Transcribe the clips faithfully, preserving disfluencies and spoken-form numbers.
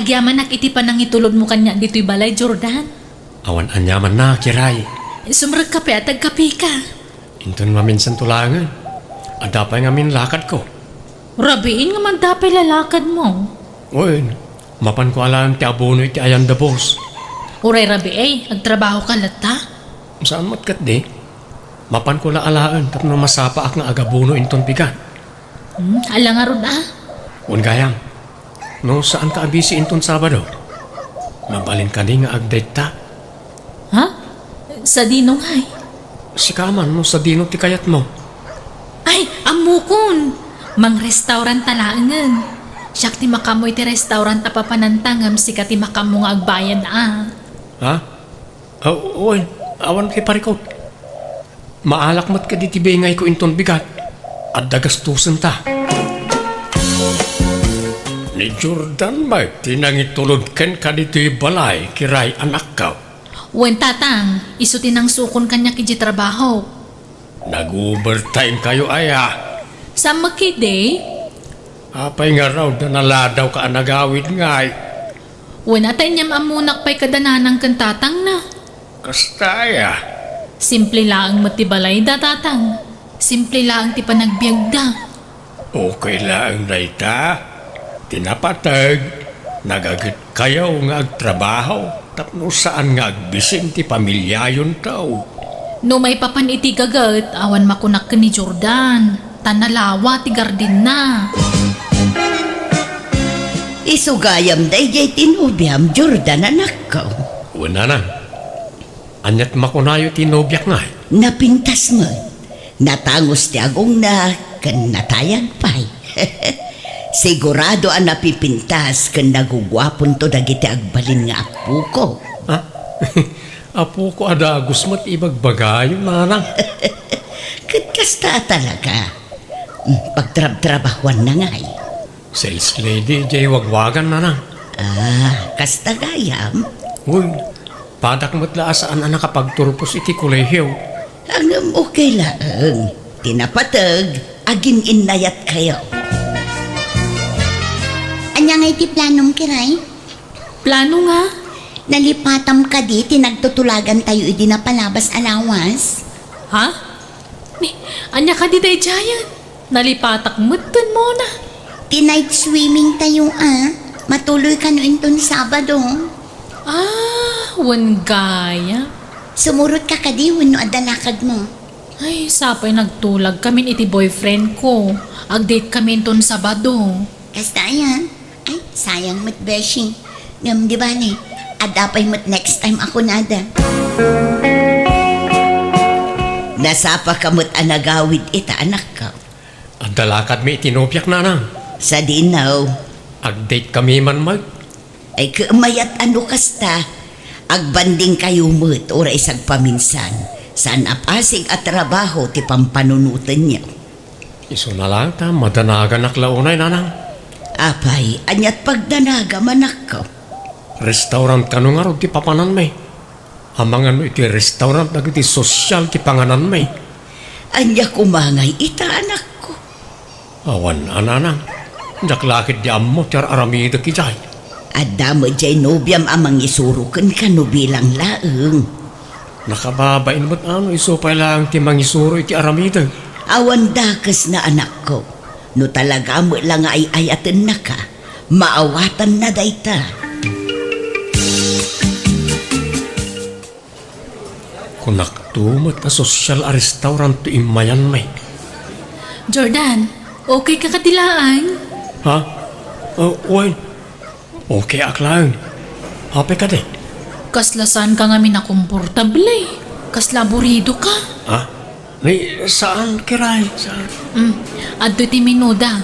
Agyamanak iti panangitulodmo kaniak ditoy balay, Jordan. Awan aniamanna, Kiray. Sumrekka pay a tagkapika. Inton maminsanto laengen. Adda pay ngamin lakadko. Rabiin nga adda pay lakadmo. Wen, mapanko alaen ti abono iti ayan da boss. Uray rabii, agtrabahoka latta? Saan met ketdi. Mapanko la alaen tapno masapaak nga agabono inton bigat. Hmm, ala ngarud a? Wen gayam. No saanka a busy inton Sabado, mabalin kadi nga agdate ta? Ha? Sadino ngay? Sika man no sadino ti kayatmo. Ay, ammokon! Mangrestaurant ta laengen. Siak ti makaammo iti restaurant a papananta ngem sika ti makaammo nga agbayad a. Ha? Aw, wen, awan pay parikut. Maalak met kadi ti bingayko inton bigat. Adda gastusenta. Ni Jordan met ti nangitulod kenka ditoy balay, Kiray, anakko. Wen, Tatang, isu ti nangsukon kaniak idiay trabaho. Nag-overtime kayo aya? Saan met ketdi? Apay ngarud a naladawka a nagawid ngay? Wen, a ta inyam-ammonak pay kada nanang ken tatangna. Kasta aya? Simple laeng met ti balayda, Tatang. Simple laeng ti panagbiagda. Okay laeng dayta. Ti napateg, nagaget kayo nga agtrabaho tapno saan nga agbisin ti pamiliayonto. No maipapan iti gaget, awan makunak ken ni Jordan, ta nalawa ti gardenna. Isu gayam daydiay ti nobiam, Jordan, anakko. Wen, nanang. Ania ti makunayo ti nobiak ngay? Napintas met. Natangus ti agongna ken natayag pay. Sigurado a napipintas ken naguguaponto dagiti agbalin nga appoko. Ha? Appoko a dagus met ibagbagayo, nanang. Ket kasta a talaga. Mm, pagtrabtrabahuanna ngay. Sales lady, diay wagwagan, nanang. Ah, kasta gayam? Uy, padak met la a saan a nakapagturpos iti kolehio. Ngem okay laeng. Ti napateg, agin-innayat kayo. Ania ngay ti planom, Kiray? Plano nga? Nalipatam kadi ti nagtutulagan tayo idi napalabas a lawas? Ha? Ni, ania kadi daydiayen? Nalipatak met ken Mona. Ti night swimming tayo a. Matuloy kano inton Sabado. Ah, wen gayam. Sumurotka kadi wenno adda lakadmo? Ay, sapay nagtulag kamin iti boyfriend ko. Agdate kami inton Sabado. Kasta aya? Ay, sayang met, beshi. Ngem di bale, adda pay met next time a kunada. Nasapaka met a nagawid ita, anakko. Adda lakadmi iti nobiak, nanang. Sadino? Agdate kami man met. Ay, ket mayat a no kasta. Agbanding kayo met, uray sagpaminsan. Saan a pasig a trabaho ti pampanunotenyo. Isuna laeng ta madanaganak la unay, nanang. Apay, aniat pagdanagam, anakko? Restaurant kano ngarud ti papananmi? Amangan no iti restaurant dagiti sosyal ti pangananmi. Ania koma ngay ita, anakko? Awan a, nanang. Diak la ketdi ammo ti ar-aramidek idiay. Adda met diay nobiam a mangisuro kenka no bilang laeng. Nakababain met a no isu pay laeng ti mangisuro iti aramidek. Awan dakesna, anakko. No talaga met la nga ay-ayatennaka, maawatanna dayta. Kunakto met a sosyal a restaurant ti immayanmi. Jordan, okay ka kadi laeng? Ha? Oh, wen. Okay ak laeng. Apay kadi? Kasla saanka ngamin a komportable. Kasla aburido ka. Ha? Ni, saan, Kiray? Saan? Mm, adtoy ti menuda.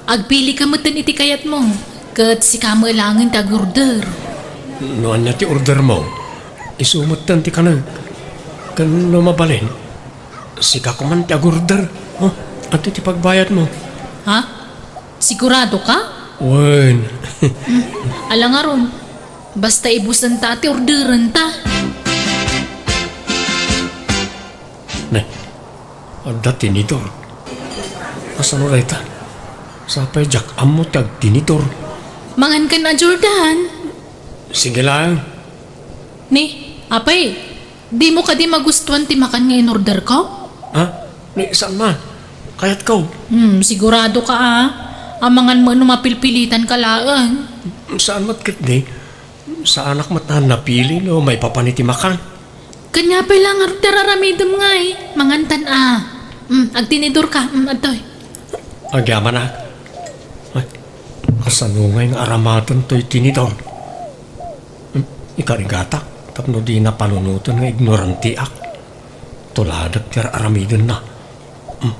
Agpili ka metten iti kayatmo, ket sika met laengen ti agorder. No ania ti ordermo, isu metten ti kanek. Ken no mabalin, sika koman ti agorder. Oh, adtoy ti pagbayadmo. Ha? Sigurado ka? Wen. Hmm, ala ngarud. Basta ibusenta ti orderenta. Ne, adda tinidor. Kasano dayta? Sapay diak ammo ti agtinidor. Mangan kan a, Jordan. Sige lang. Ni, apay, dimo kadi magustuan ti makan nga inorderko? Ha? Ni, saan man? Kayatko. Hmm, sigurado ka, a. Amangan mo no mapilpilitan ka laeng. Saan met ketdi? Saanak met a napili no maipapan iti makan. Kanya pay la ngarud ti ar-aramidem ngay, mangantan a. Mm, agtinidor ka, mm, adtoy. Agyamanak. Ay, kasano ngay nga aramaten toy tinidor? Mm, ikarigatak, tapno dina panunoten nga ignorantiak. Tuladek ti ar-aramidenna. Mm.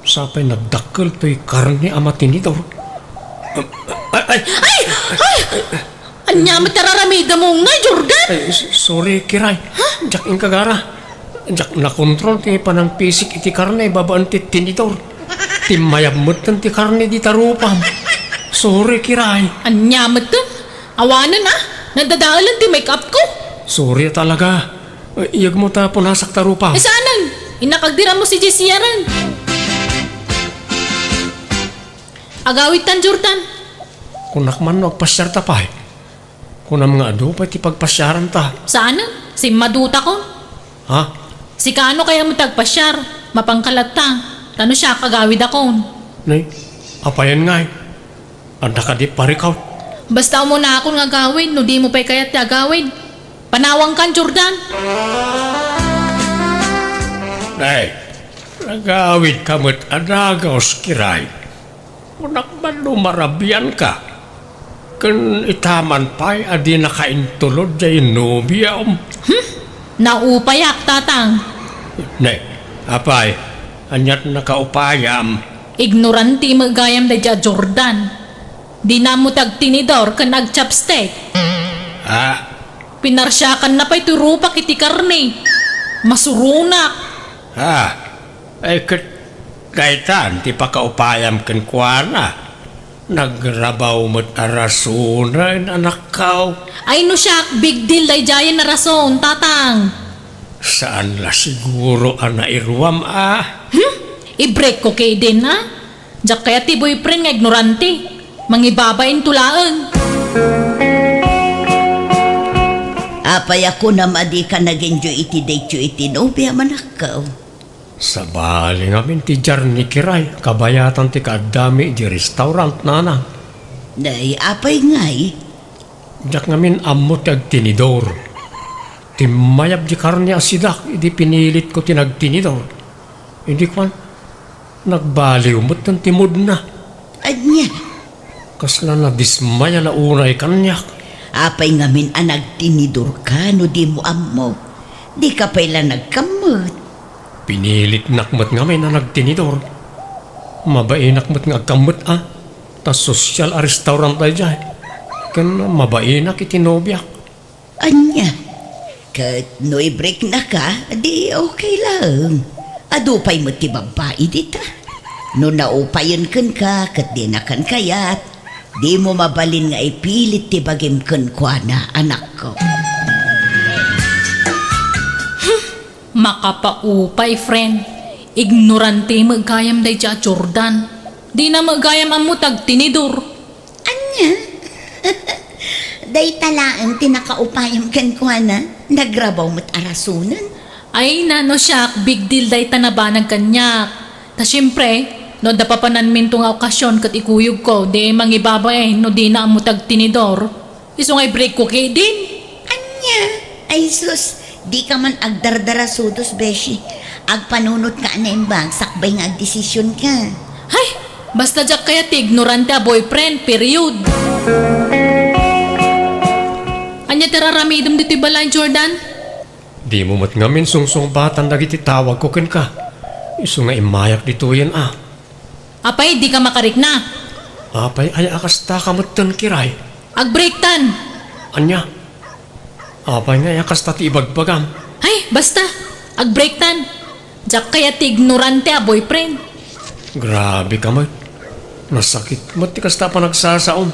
Sapay nagdakkel toy karne a matinidor. Ay, ay! Ay! Ay! Ania met ti ar-aramidem ngay, Jordan? Ay, s-, sorry, Kiray. Ha? Diak inkagara. Diak nakontrol ti panangpisik iti karne babaen ti tinidor. Timmayab metten ti karne dita rupam. Sorry, Kiray. Ania metten? Awanen, a. Nadadaelen ti make-up ko. Sorry talaga. Iyegmo ta punasak ta rupam. Saanen? Innak agdiram mo si Jessie ren. Agawidtan, Jordan. Kunak man no agpasiarta pay. Kunam nga adu pay ti pagpasiaranta. Saanen? Simmadutakon. Ha? Sika no kayatmo ti agpasiar? Mapanka latta. Ta no siak, agawidakon. Nay, apayen ngay? Adda kadi parikot? Basta umunakon nga agawid no dimo pay kayat ti agawid. Panawangkan, Jordan. Nay, nagawidka met a dagus, Kiray. Kunak man no marabianka. Ken itaman pay a dinaka intulod diay nobiam. Hmm? Naupayak, Tatang. Ne, apay, aniat nakaupayam? Ignorante met gayam daydiay a Jordan. Dina ammo ti agtinidor ken agchopstick. Ah? Pinarsiakanna pay ti rupak iti karne. Masuronak. Ah, ay ket daytan ti pakaupayam kenkuana. Nagrabaw met a rasonen, anakko. Ay no siak, big deal daydiayen a rason, Tatang. Saan la siguro a nairuam a? Hmm? I-break ko ketdin, a? Diak kayat ti boyfriend nga ignorante. Mangibabainto laeng. Apay a kunam a dika nag-enjoy iti date-yo iti nobiam, anakko? Sabali ngamin ti jarni, Kiray, kabayatan ti kaaddami idiay restaurant, nana. Nay, apay ngay? Diak ngamin ammo ti agtinidor. Timmayab di karne a sidak idi pinilitko ti nagtinidor. Idi kuan, nagbaliw metten ti moodna. Ania? Kasla nadismaya la unay kaniak. Apay ngamin a nagtinidorka no dimo ammo? Dika pay la nagkammet. Pinilitnak met ngamin a nagtinidor. Mabainak met nga agkammet a. Ta sosyal a restaurant daydiay. Ken mabainak iti nobiak. Ania? Ket no i-breaknaka, di okay laeng. Adu pay met ti babbai dita. No naupayen kenka ket dinakan kayat, dimo mabalin nga ipilit ti bagim kenkuana, anakko. Makapaupay, friend. Ignorante met gayam daydiay a Jordan. Dina met gayam ammo ti agtinidor. Ania? Dayta laeng ti nakaupayam kenkuana, nagrabaw met a rasonen. Ay, nano siak, big deal dayta nabanag kaniak. Ta siempre, no adda papananminto nga okasyon ket ikuyogko, di mangibabain no dina ammo ti agtinidor. Isu nga i-break ko ketdin. Ania? Ay sus, dika man agdardarasudos, beshi. Agpanunotka a naimbag sakbay nga agdesisionka. Hay! Basta diak kayat ti ignorante a boyfriend, period. Ania ti ar-aramidem ditoy balay, Jordan? Dimo met ngamin sungsungbatan dagiti tawagko kenka. Isu nga immayak ditoyen a. Apay, dika makarikna? Apay aya a kasta ka metten, Kiray? Agbreaktan! Ania? Apay nga aya kasta ti ibagbagam? Ay, basta! Agbreaktan! Diak kayat ti ignorante a boyfriend. Grabe ka met. Nasakit met ti kasta a panagsasaom.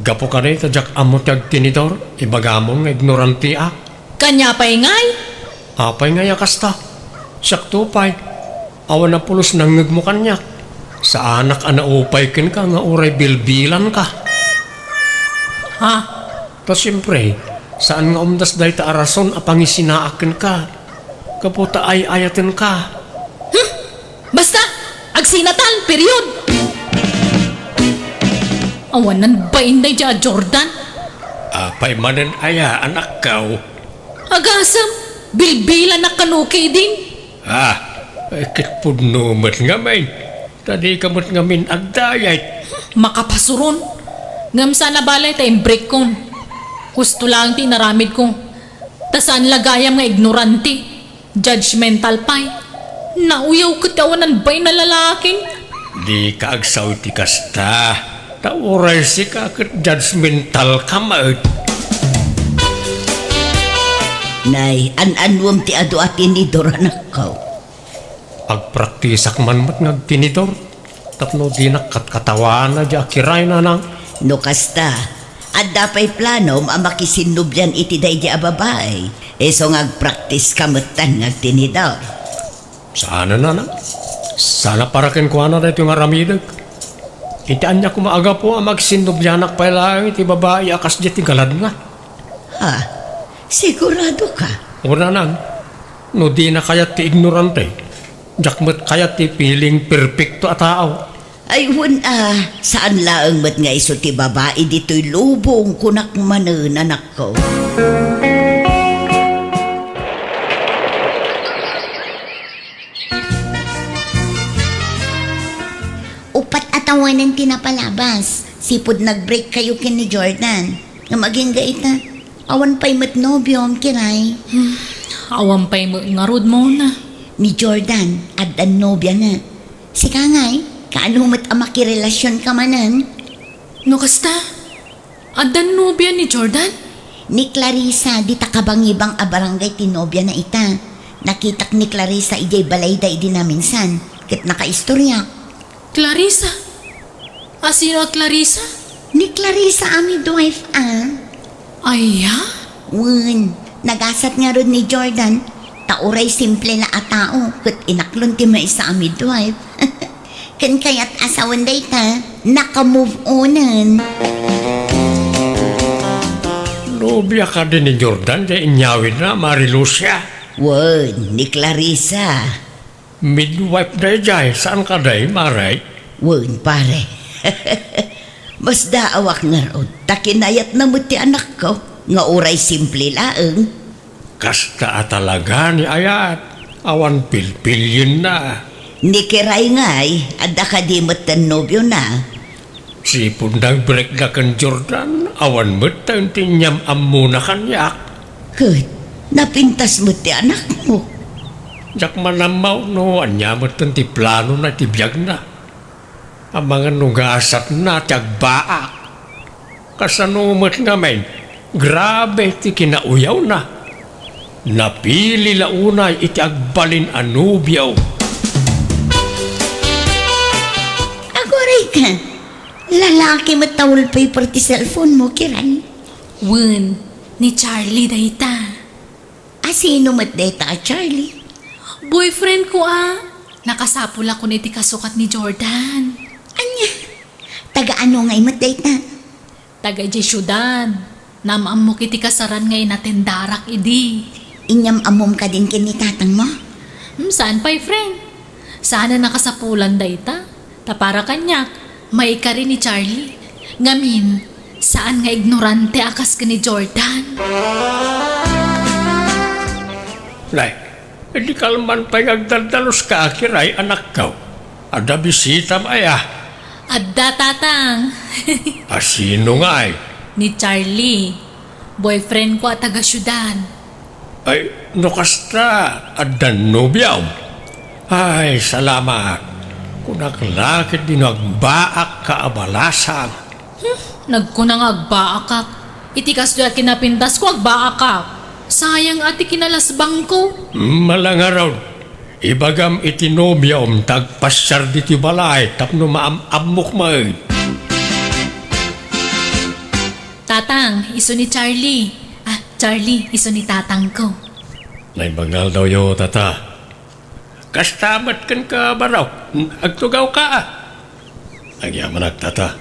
Gapu kadi ta diak ammo ti agtinidor, ibagamon nga ignoranteak. Kania pay ngay? Apay nga aya kasta? Siakto pay. Awan a pulos nangngegmo kaniak. Saanak a naupay kenka nga uray bilbilanka. Ha? Ta siempre, saan nga umdas dayta a rason a pangisinaak kenka. Gapu ta ay-ayatenka. Hmm? Basta, agsinatal, period! Awanan bain daydiay a Jordan. Apay manen aya, anakko? Agasem, bilbilanak kano ketdin. Ah, ay, ket pudno met ngamin. Ta dika met ngamin agdayet. Makapasuron. Ngem saan a bale ta imbreakkon. Husto laeng ti inaramidko. Ta saan la gayam nga ignorante. Judgmental pay. Nauyaw ket ti awanan bain a lalaki. Dika agsaw iti kasta. Ta uray sika ket judgmentalka met. Nay, an-annuem ti adu a tinidor, anakko? Agpraktisak man met nga agtinidor, tapno dinak katkatawana diay a kiray, nanang. No kasta, adda pay planom a makisinnobian iti daydiay a babai, isu nga agpraktiska metten nga agtinidor. Saan, nanang. Saan a para kenkuana daytoy nga aramidek. Iti ania koma a gapu a makisinnobianak pay laeng iti babai a kasdiay ti galadna? Ha? Siguradoka? O, nanang, no dina kayat ti ignorante, diak met kayat ti piling perpekto a tao. Ay, wen a, saan laeng met nga isu ti babai ditoy lubong, kunak manen, anakko. Uppat a tawenan ti napalabas. Sipud nag-break kayo ken ni Jordan. Ngem agingga ita, awan pay met nobiom, kiray. Hmm, awan pay met ngarud, Mona. Ni Jordan, addan nobiana. Sika ngay, kaano met a makirelasionka manen? No kasta, addan nobia ni Jordan? Ni Clarissa, dita kabangibang a barangay ti nobiana ita. Nakitak ni Clarissa idiay balayda idi naminsan, ket nakaistoriak. Clarissa? A sino a Clarissa? Ni Clarissa a midwife a. Aya? Wen, nagasat ngarud ni Jordan, ta uray simple la a tao, ket inaklon ti maysa a midwife. Ken kayat a sawen dayta, naka-move onen. Nobia kadi ni Jordan diay inyawidna, Mari Lucia? Wen, ni Clarissa. Midwife daydiay, saan kadi, Mari? Wen, pare. Masdaawak ngarud, ta kinayatna met ti anakko, nga uray simple laeng. Kasta a talaga ni ayat, awan pilpilienna. Ni Kiray ngay, adda kadi metten nobiona? Sipud nag-breakda ken Jordan, awan metten ti inyam-ammona kaniak. Ket, napintas met ti anakmo. Diak man ammo no ania metten ti planona iti biagna. Amangan no gasatna ti agbaak. Kasano met ngamin, grabe ti kinauyawna. Napili la unay iti agbalin a nobio. Aguray ka, lalaki met ta wallpaper ti cellphone mo, Kiray. Wen, ni Charlie dayta. A sino met dayta a Charlie? Boyfriend ko a. Nakasapulakon iti kasukat ni Jordan. Ania? Taga ano ngay met dayta? Taga idiay siudad. Naam-ammok iti kasaran nga inatendarak idi. Inyam-ammom kadin ken ni tatangmo? Hmm, saan pay, friend. Saan a nakasapulan dayta. Ta para kaniak, maikari ni Charlie. Ngamin, saan nga ignorante a kas ken ni Jordan. Nay, idi kalman pay nga agdaddaluska, Kiray, anakko. Adda bisitam aya? Adda, Tatang. A sino ngay? Ni Charlie. Boyfriend ko a taga siudad. Ay, no kasta, addan nobiam? Ay, salamat. Kunak la ketdi no agbaakka a balasang. Hmm, nagkuna nga agbaakak. Iti kastoy a kinapintasko, agbaakak. Sayang a ti kinalasbangko. Malangarod. Ibagam iti nobiom ta agpasiar ditoy balay tapno maam-ammok met. Tatang, isu ni Charlie. Ah, Charlie, isu ni tatangko. Naimangaldawyo, tata. Kasta met kenka, barok. Agtugawka, a. Agyamanak, tata.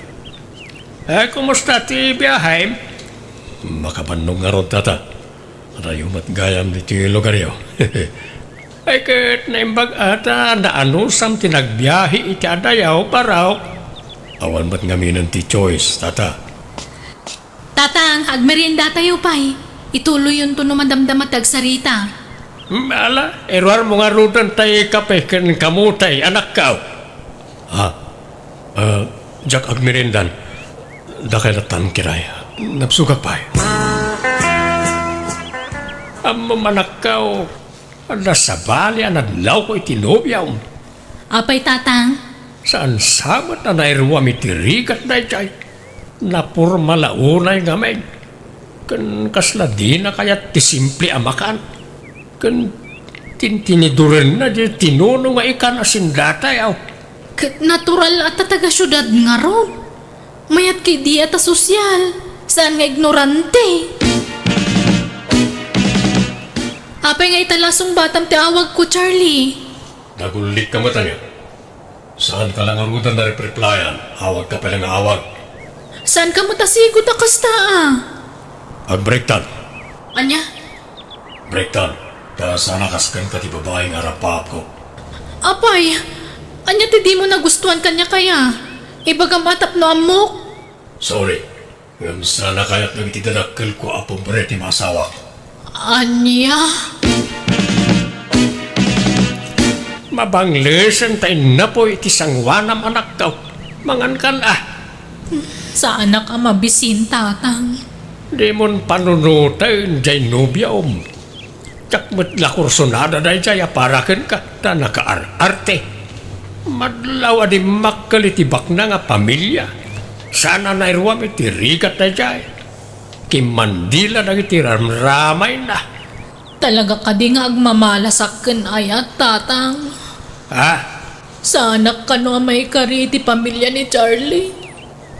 Eh, kumusta ti biahem? Makabannog ngarud, tata. Adayo met gayam ditoy lugaryo. Ay, ket naimbag a ta naanusam ti nagbiahe iti adayo, barok. Awan met ngaminen ti choice, tata. Tatang, agmeriendatayo pay. Ituloyonto no madamdama ti agsarita. Hmm, ala, iruarmo ngaruden tay kape ken kamutay, anakko. Ha? Ah, diak agmeriendan. Dakay lattan, Kiray. Nabsogak pay. Ammom, anakko, adda sabali a nadlawko iti nobiam. Apay, Tatang? Saan sa met a nairuam iti rigat daydiay? Naporma la unay ngamin. Ken kasla dina kayat ti simple a makan. Ken tintinidurenna di tinuno nga ikan a sindatayo. Ket natural a ta taga-siudad ngarud. Mayat ket idi a ta sosyal, saan nga ignorante. Apay nga ita la sungbatam ti awagko, Charlie? Nagullitka met ania? Saanka la ngaruden a repreplayan, awagka pay la nga awag. Saanka met a sigud a kasta a? Agbreaktan. Ania? Breaktan, ta saanak a kenka ti babai nga arapaapko. Apay, ania ti dimo nagustuan kaniak aya? Ibagam a tapno ammok. Sorry, ngem saanak kayat dagiti dadakkelko a pobre ti maasawak. Ania? Mabanglesen ta innapoy iti sangoanam, anakko. Mangankan a. Saanak a mabisin, Tatang. Dimon panunoten jay nobiom. Diak met la kursunada dayjay a para kenka, ta nakaar-arte. Madlaw a dimmakkel iti baknang a pamilia. Saan a nairuam iti rigat dayjay. Kimmandi la dagiti ramramayna. Talaga kadi nga agmamalasak ken ayat, Tatang? Ha? Saanak kano a maikari iti pamilia ni Charlie.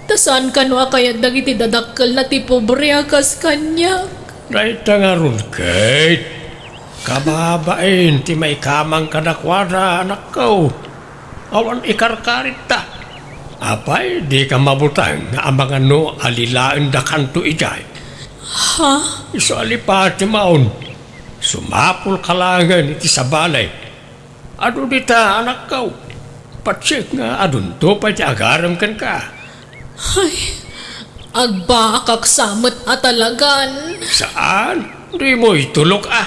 Ta saan kano a kayat dagiti dadakkelna ti pobre a kas kaniak. Dayta ngarud, Kate. Kababain ti maikamang kadakuada, anakko. Awan ikarkaritta. Apay, dika mabuteng nga amangan no alilaendakanto idiay? Ha? Isu a lipati maon. Sumapulka laengen iti sabali. Adu dita, anakko. Patsek nga adunto pay ti agarem kenka. Ay, agbaakak sa met a talagan. Saan? Dimo itulok a.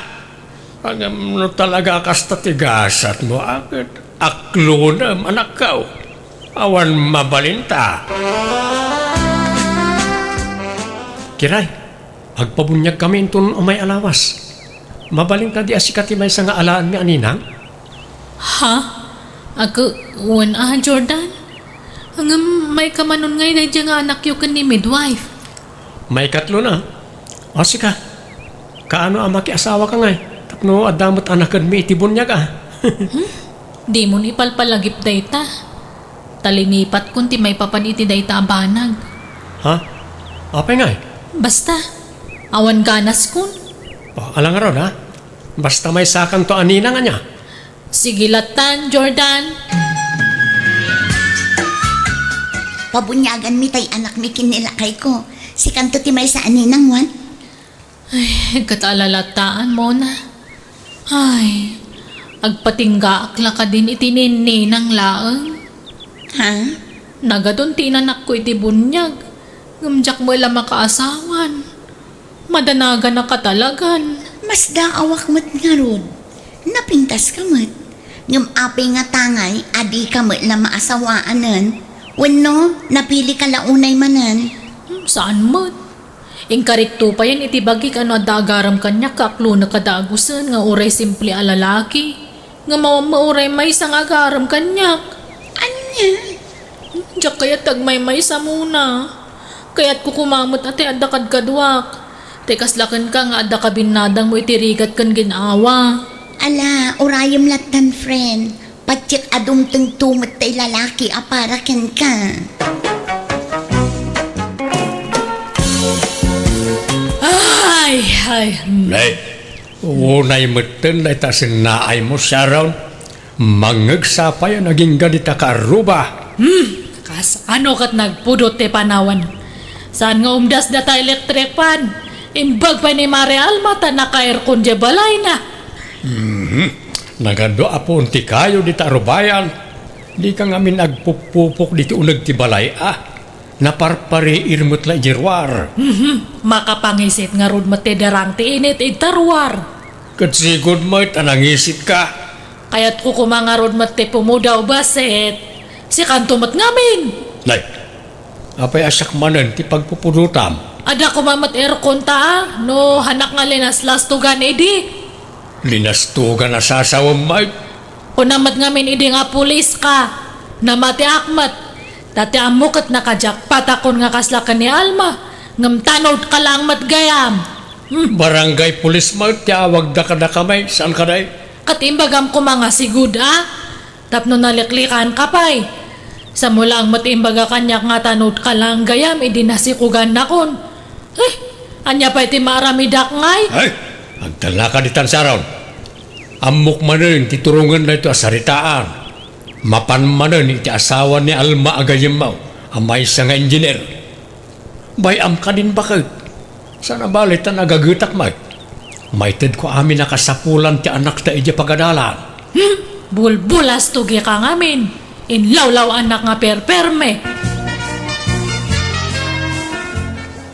Ngem no talaga kasta ti gasatmo, a ket aklonem, anakko. Awan mabalinta. Kiray, agpabuniagkami inton umay a lawas. Mabalin kadi a sika ti maysa nga alaenmi a ninang? Ha? Ag-, wen a, Jordan? Ngem maikamanon ngay daydiay nga anakyo ken ni midwife? Maikatlona. O, sika. Kaano a makiasawaka ngay? Tapno adda met anakenmi iti buniag a. Hmm? Dimon ipalpalagip dayta. Ta linipatkon ti maipapan iti dayta a banag. Ha? Apay ngay? Basta, awan ganaskon. O, ala ngarud, ha? Basta maysakanto a ninang ania? Sige lattan, Jordan. Pabuniaganmi tay anakmi ken ni lakayko. Sikanto ti maysa a ninang, wen? Ay, ket ala lattan, Mona. Ay, agpatinggaak la kadin iti ninninang laeng. Ha? Nagadun ti inanakko iti buniag, ngem diak met la makaasawan. Madanaganak a talagan. Masdaawak met ngarud. Napintaska met. Ngem apay ngata ngay a dika met la maasawaanen? Wenno, napilika la unay manen? Hmm, saan met. Inkarikto payen iti bagik a no adda agarem kaniak, aklonek a dagusen nga uray simple a lalaki. Ngem awan met uray maysa nga agarem kaniak. Ania? Diak kayat ti agmaymaysa, Mona. Kayatko koma met a ti adda kadkaduak. Ti kasla kenka nga adda kabinnadangmo iti rigat ken gin-awa. Ala, urayem lattan, friend. Patiek a dumtengto met tay lalaki a para kenka. Ay, ay, hmm. Nay, unay metten dayta sennaaymo, Sharon. Mangngegsa pay a nagingga dita kaarruba. Hmm, Ano ket nagpudot ti panawen? Saan nga umdas data electric fan? Imbag pay ni Mare Alma ta naka-aircon diay balayna. Mhm. Nagadu a puon ti kayo dita a rubayan. Dika ngamin agpuppupok diti uneg ti balay a. Naparpariir met la idiay ruar. Mhm. Makapangisit ngarud met ti darang ti init ita ruar. Ket sigud met a nangisit ka. Kayatko koma ngarud met ti pumudaw basit. Sikanto met ngamin. Nay, apay a siak manen ti pagpupudotam? Adda koma met aircon ta a, no hanak nga linaslastugan idi. Linastugan a sasawem met? Kuna met ngamin idi nga pulis ka. Namatiak met. Ta ti ammo ket nakajakpatakon nga kasla ken ni Alma. Ngem tanod ka laeng met gayam. Hmm. Barangay pulis met ti awagda kadakami, saan kadi? Ket imbagam koma nga sigud a. Tapno naliklikan ka pay. Samo laeng met imbaga kaniak nga tanod ka laeng gayam idi nasikogannakon. Eh, ania pay ti maaramidak ngay? Ay, agtalnaka ditan, Sharon. Ammok manen ti turongen daytoy a saritaan. Mapan manen iti asawa ni Alma a gayyemmo a maysa nga engineer. Bay-am kadin baket. Saan a bale ta nagagetak met. Maitedko amin a kasapulan ti anakta idiay pagadalan. Hmm, bulbulas tugi ka ngamin. Inlawlaw-anak nga perperme.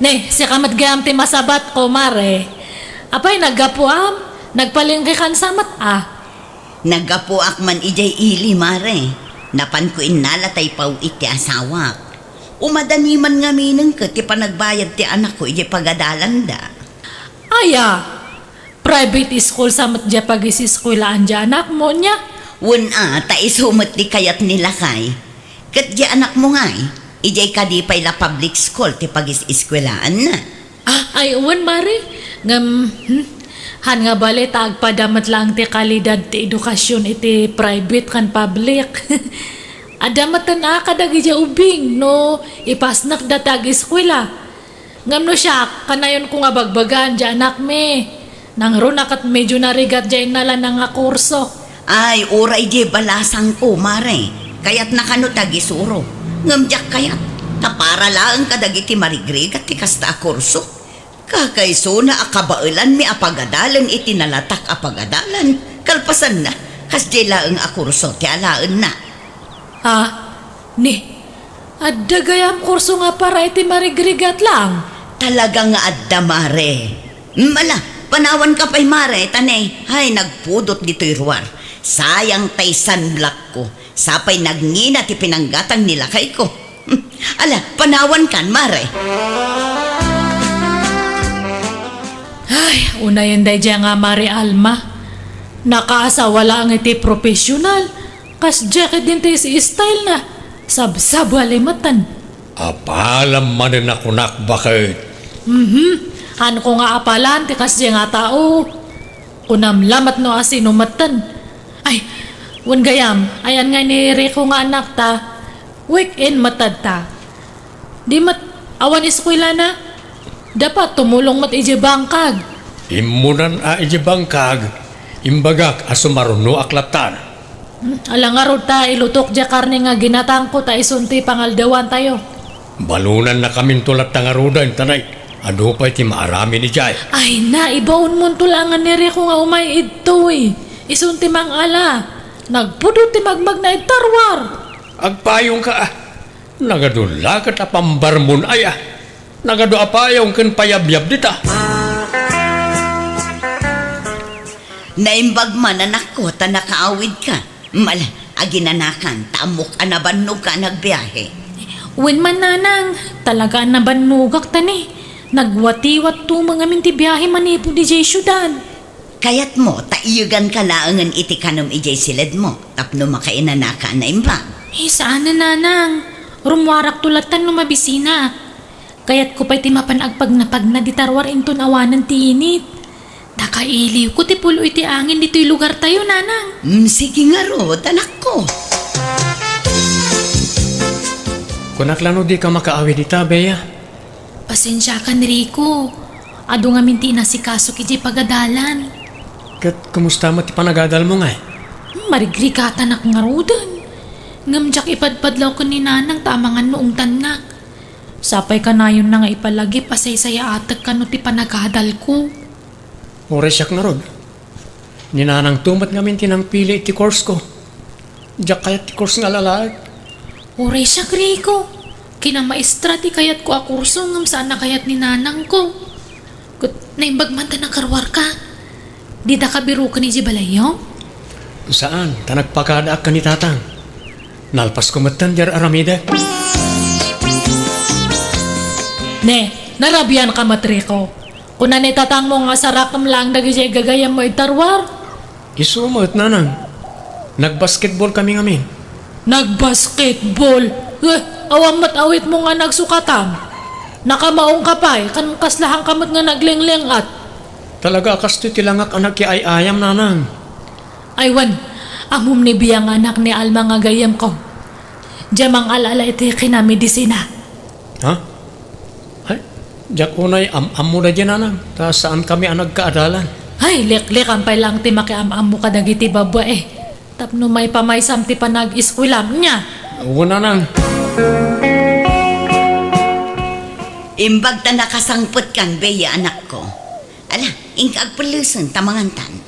Ne, sika met gayam ti masabatko, Mare. Apay, naggapuam? Nagpalengke kan sa met a? Naggapuak man idiay ili, Mare. Napanko innala tay paw-it ti asawak. Umadani man ngamin ket ti panagbayad ti anakko idiay pagadalanda. Aya, private school sa met diay pagiseskuelaan diay anakmo, nia? Wen a, ta isu met ti kayat ni lakay. Ket diay anakmo ngay, idiay kadi pay la public school ti pagiseskuelaanna. Ah, ay, wen, Mare. Ngem, hmm, han nga bale ta agpada met laeng ti kalidad ti edukasion iti private ken public. Adda metten a kadagidiay ubing no ipasnekda ti ageskuela. Ngem no siak, kanayonko nga bagbagaan diay anakmi. Nangruna ket medio narigat diay innalana nga kurso. Ay, uray diay balasangko, Mare. Kayatna kano ti agisuro. Ngem diak kayat. Ta para laeng kadagiti marigrigat ti kasta a kurso. Kakaisuna a kabaelanmi a pagadalen iti nalatak a pagadalan. Kalpasanna, kasdiay laeng a kurso ti alaenna. Ah, ni, adda gayam kurso nga para iti marigrigat laeng? Talaga nga adda, Mare. Mm, ala, panawanka pay, Mare, ta ne, hay, nagpudot ditoy ruar. Sayang tay sunblockko. Sapay nagngina ti pinanggatang ni lakayko. Hmm, ala, panawankan, Mare. Ay, unayen daydiay nga Mare Alma. Nakaasawa laeng iti professional. Kasdiay ketdin ti style na. Sabsabali metten. Apalam manen a kunak, baket. Mhm. Hanko nga apalan ti kasdiay nga tao. Kunam lamet no asino metten. Ay, wen gayam, ayan nga ni Rico nga anakta, weekend met adda. Di met awan eskuelana. Dapat tumulong met idiay bangkag. Immunan a idiay bangkag, imbagak a sumarunoak lattan. Hmm, ala ngarud ta ilutok diay karne nga ginatangko ta isun ti pangaldawantayo. Balonannakaminto latta ngaruden, ta nay, adu pay ti maaramin idiay. Ay na, ibaonmonto laengen ni Rico nga umay idtoy. Isun ti mangala. Nagpudot ti magmagna ita ruar. Agpayongka, ah. Nagadu la ket a pambarmon aya. Nagadu a payong ken payabyab dita. Naimbag man, anakko, ta nakaawidka. Mal, aginanakan, ta ammok a nabannogka a nagbiahe. Wen man, nanang, talaga a nabannogak ta ni. Nagwatiwat tumo ngamin ti biahe manipud idiay siudad. Kayatmo ta iyeganka laengen iti kanem idiay siledmo tapno makainanaka a naimbag? Eh, saanen, nanang. Rummuarakto latta no mabisinak. Kayatko pay ti mapan agpagnapagna dita ruar inton awanen ti init. Ta kailiwko ti pulo iti angin ditoy lugartayo, nanang. Mm, sige ngarud, anakko. Kunak la no dika makaawid ita, Bea. Pasensiakan, Rico. Adu ngamin ti inasikasok idiay pagadalan. Ket kumusta met ti panagadalmo ngay? Hmm, marigrigatanak ngaruden. Ngem diak ipadpadlaw ken ni Nanang ta amangan no ungtannak. Sapay kanayonna nga ipalagip a saysayaatek kano ti panagadalko. Uray siak ngarud. Ni Nanangto met ngamin ti nangpili iti course ko. Diak kayat ti course nga alalaek. Uray siak, Rico. Kinamaestra ti kayatko a kurso ngem saan a kayat ni Nanangko. Ket naimbag man ta nakaruarka. Dita ka biroken idiay balayyo? Saan, ta nagpakadaak ken ni Tatang. Nalpasko metten diay ar-aramidek. Ne, narabianka met, Rico. Kuna ni tatangmo nga sarakem laeng dagidiay gagayyemmo iti ruar. Isu met, Nanang. Nagbasketball kami ngamin. Nagbasketball? Eh, awan met awitmo nga nagsukatan? Nakamaongka pay, ken kaslahanka met nga naglenglengat. Talaga a kastoy ti langak a nagkiay-ayam, Nanang. Ay wen, ammom ni Bia nga anak ni Alma nga gayyemko. Diay mangal-ala iti kinamedisina. Ha? Ay, diak unay am-ammo daydiay, Nanang, ta saankami a nagkaadalan. Ay, liklikan pay laeng ti makiam-ammo kadagiti babbai. Tapno maipamaysam ti panag-eskuelam, nia? Wen, Nanang. Imbag ta nakasangpetkan, Bea, anakko. Ala, inka agpellesen ta mangantan.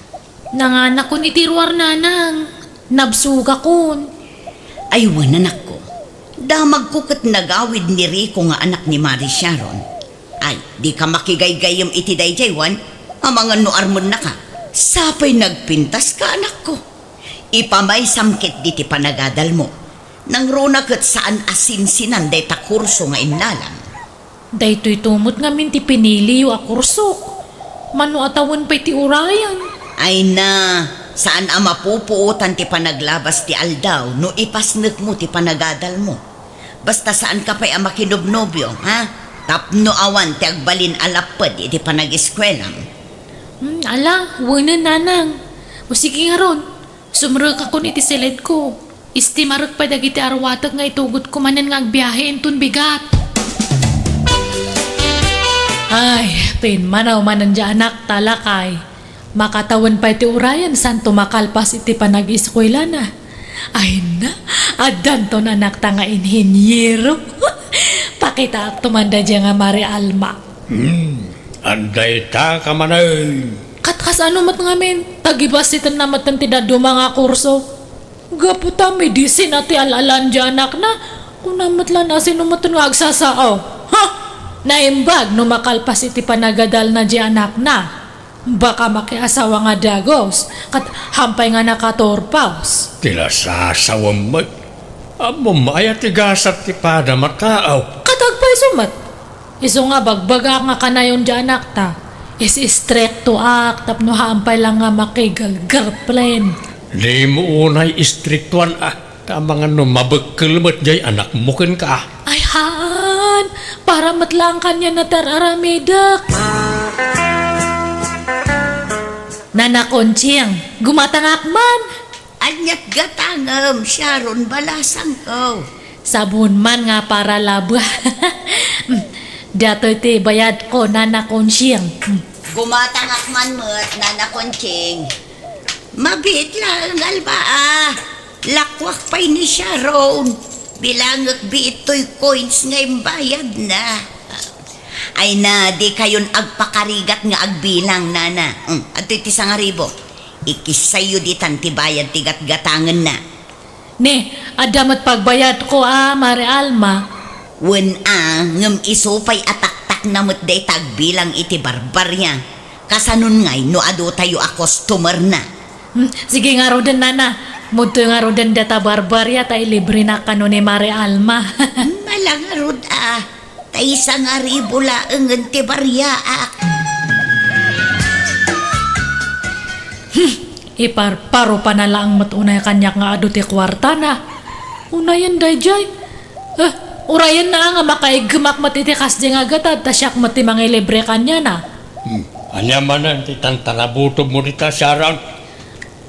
Nanganakon iti ruar, Nanang. Nabsogakon. Ay wen, anakko. Damagko ket nagawid ni Rico nga anak ni Mari Sharon. Ay, dika makigaygayyem iti daydiay, wen? Amangan no armennaka. Sapay nagpintaska, anakko. Ipamaysam ketdi ti panagadalmo. Nangruna ket saan a sinsinan dayta kurso nga innalam. Daytoyto met ngamin ti piniliyo a kursok. Mano a tawen pay ti urayen? Ay na, saan a mapupuotan ti panaglabas ti aldaw no ipasnekmo ti panagadalmo. Basta saanka pay a makinobnobio, ha? Tapno awan ti agbalin a lapped iti panag-eskuelam. Hmm, ala, wenen, Nanang. O sige ngarud, sumrekakon iti siledko. Istimarek pay dagiti aruatek nga itugotko manen nga agbiahe inton bigat. Ay, pimmanaw manen diay anakta, lakay. Makatawen pay ti urayen santo makalpas iti panag-eskuelana. Ay na, addanton anakta nga inheniero. Pakitaakto man daydiay nga Mari Alma. Hmm, adda ita ka manen. Kat kasano met ngamin, tagibasitenna metten ti dadduma nga kurso. Gapu ta medisina ti al-alan diay anakna, kuna met la no sino metten nga agsasao. Ha! Naimbag no makalpas iti panagadalna diay anakna. Baka makiasawa nga dagus, ket hampay nga nakaturpos. Ti nasasawem met. Ammom aya ti gasat ti padam a tao. Ket agpayso met. Isu nga bagbagaak nga kanayon diay anakta, is-istriktoak tapno hampay la nga makigirlfriend. Dimo unay istriktoan a, ta amangan no mabekkel met diay anakmo kenka. Ay haan, para met laeng kaniana ti ar-aramidek. Nana Conching, gumatangak man. Ania't gatangem, Sharon, balasangko? Sabon man nga para laba. Datoy ti bayadko, Nana Conching. Gumatangak man met, Nana Conching. Mabiit laeng, Alma, a. Lakuak pay ni Sharon. Bilangek biit toy coins nga imbayadna. Ay na, dikayon agpakarigat nga agbilang, Nana. Mm, adtoy ti sangaribu. Ikissayyo ditan ti bayad ti gatgatangenna. Ne, adda met pagbayadko a, Mari Alma. Wen a, ngem isu pay a taktakna met dayta agbilang iti barbaria. Kasanon ngay no adu tayo a customerna? Hmm, sige ngaruden, Nana. Mudtoy ngaruden dayta barbaria ta ilibrenak kano ni Mari Alma. Hmm, ala ngarud a. Ta isangaribu laengen ti bariaak. Hmm, iparparo pa na laeng met unay kaniak nga adu ti kuartana. Unayen daydiay. Eh, urayenna nga makaiggemak met iti kasdiay nga gatad ta siak met ti mangilibre kaniana. Hmm, ania manen ti tantarabutommo dita, Sharon?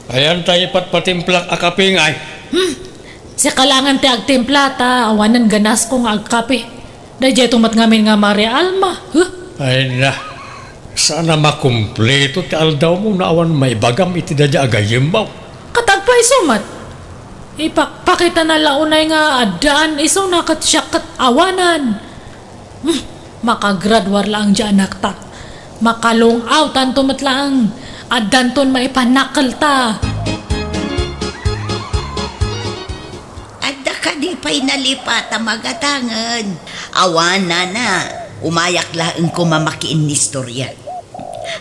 Ayan ta ipatpatimplak a kape ngay. Hmm. Sika laengen ti agtimpla ta awanen ganasko nga agkape. Daydiay to met ngamin nga Mari Alma. Huh? Ay na. Saan a makumpleto ti aldawmo no awan maibagam iti daydiay a gayyemmo. Ket agpayso met. Ipakpakitana la unay nga addaan, isuna ket siak ket awanan. Hmm, makagraduar laeng diay anakta. Makalung-awtanto met laeng. Addanton maipanakkelta. Adda kadi pay nalipata magatangen. Awan, nana. Umayak laeng koma makiinnistorya.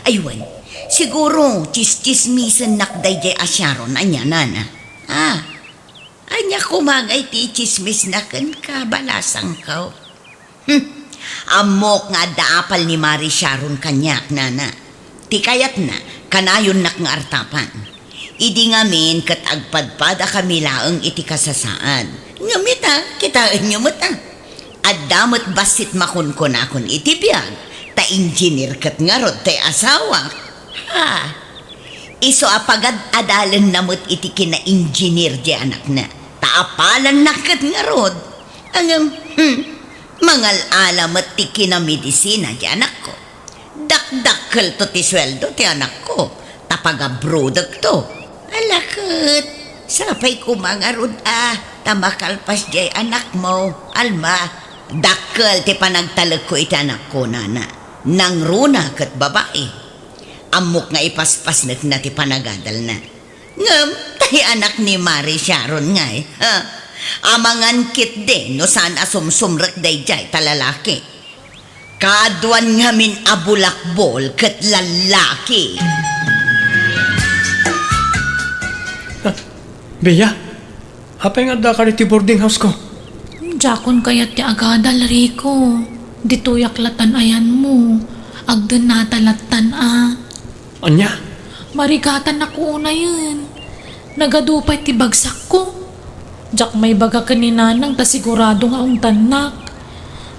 Ay wen, siguro, tsistsismisennak daydiay a Sharon, ania, nana? Ah, ania koma ngay ti itsismisna kenka, balasangko? Hmm. Ammok nga adda apal ni Mari Sharon kaniak, nana. Ti kayatna, kanayonnak nga artapan. Idi ngamin ket agpadpadakami laeng iti kasasaad. Ngem ita, kitaenyo met, a. Adda met bassit makunkunakon iti biag, ta engineer ket ngarud ti asawak. Ha! Isu a pagad-adalenna met iti kina-engineer diay anakna, ta apalanna ket ngarud. Ngem, hmm, mangal-ala met ti kinamedisina diay anakko. Dakdakkelto ti sueldo ti anakko, ta pagabrodekto. Ala ket, sapay koma ngarud a, ta makalpas diay anakmo, Alma. Dakkel ti panagtalekko iti anakko, nana. Nangruna ket babai. Ammok nga ipaspasnekna ti panagadalna. Ngem, tay anak ni Mari Sharon ngay, ha? Amangan ketdi no saan a sumsumrek daydiay ta lalaki. Kaaduan ngamin a bulakbol ket lallaki. Ah, Bea, apay nga addaka ditoy boarding house ko? Diakon kayat ti agadal, Rico. Ditoyak latan ayanmo. Agdennata latan a. Ania? Marigatanak unayen. Nagadu pay ti bagsakko. Diak maibaga ken ni Nanang ta sigurado nga ungtannak.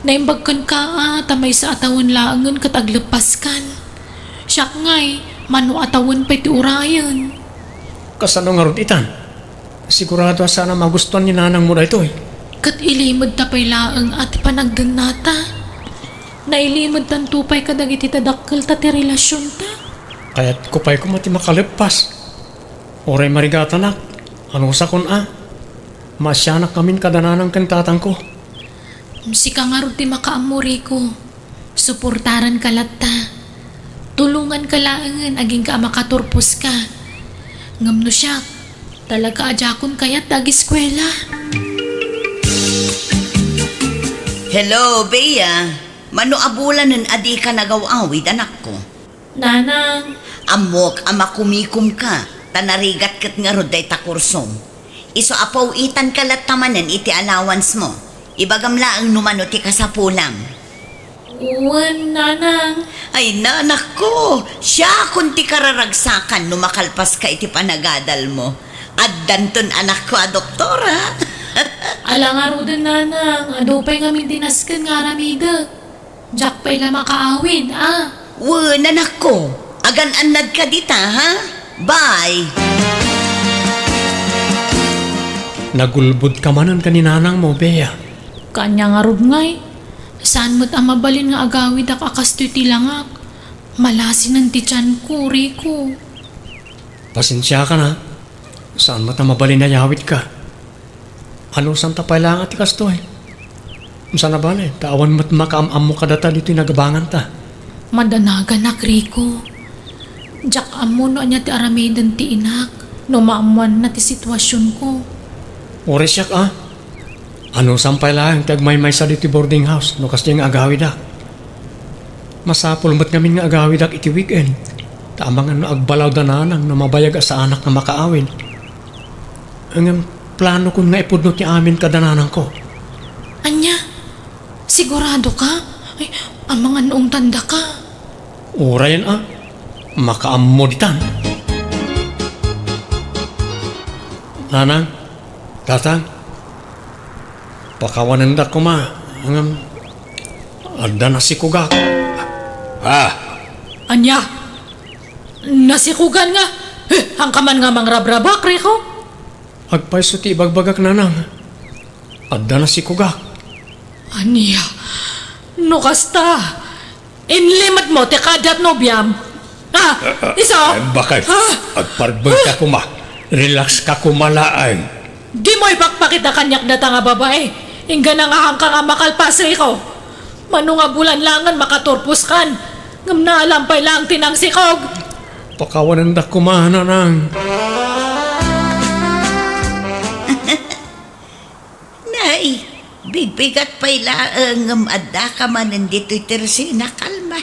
Naimbag kenka a ta maysa a tawen laengen ket agleppaskan. Siak ngay, mano a tawen pay ti urayen. Kasano ngarud itan? Sigurado a saan a magustuan ni nanangmo daytoy. Ket ilimedta pay laeng a ti panagdennata. Nailimedtanto pay kadagiti dadakkelta ti relasionta. Kayatko pay koma ti makaleppas. Uray marigatanak, anusakon a. Maasianak ngamin kada nanang ken tatangko. Sika ngarud ti makaammo, Rico. Suportaranka latta. Tulonganka laengen agingga a makaturposka. Ngem no siak, talaga a diakon kayat ti ageskuela. Hello, Bea. Mano a bulanen a dika nagaw-awid, anakko? Nanang. Ammok a makumikomka, ta narigat ket ngarud dayta kursom. Isu a paw-itanka latta manen iti allowance mo. Ibagam laeng no mano ti kasapulam. Wen, Nanang. Ay, nanakko, siakon ti kararagsakan no makalpaska iti panagadal mo. Addanton anakko a doktora. Ala ngaruden, Nanang, adu pay ngamin ti nasken nga aramidek. Diak pay la makaawid, a. Wen, anakko, agan-annadka dita, ha? Bye! Nagulbodka manen ken ni nanangmo, Bea. Kaanya ngarud ngay, saan met a mabalin nga agawidak a kastoy ti langak. Malasinen ti tianko, Rico. Pasensiakan, a. Saan met a mabalin a yawidka. Anusanta pay laeng a ti kastoy. Saan a bale, ta awan met makaam-ammo kadata ditoy nagabanganta. Madanaganak, Rico. Diak ammo no ania ti aramiden ti inak no maammoanna ti situasionko. Uray siak, a. Anusam pay laeng ti agmaymaysa ditoy boarding house no kasdiay nga agawidak. Masapul met ngamin nga agawidak iti weekend, ta amangan no agbalaw da nanang no mabayag a saanak nga makaawid. Ngem planokon nga ipudno ti amin kada nanangko. Ania? Siguradoka? Ay, amangan no ungtandaka. Urayen a, makaammo ditan. Nanang, tatang, pakawanendak koma, ngem adda nasikogak. Ah! Ania? Nasikogan nga? Eh, haanka man nga mangrabrabak, Rico? Agpayso ti ibagbagak, nanang. Adda nasikogak. Ania? No kasta, inlimedmo ti kaadda ti nobiam? Ha? Ah, ah, isu? Ay, bakit? Ha? Agparbengka koma. Relax ka koma laeng. Dimo ipakpakita kaniak data nga babai. Inggana nga haanka nga makalpas, Rico. Mano nga bulan laengen makaturposkan, ngem naalam pay laeng ti nangsikog. Pakawanendak koma, Nanang. Nay, bigbigat pay laeng ngem addaka manen ditoy tersina, kalma.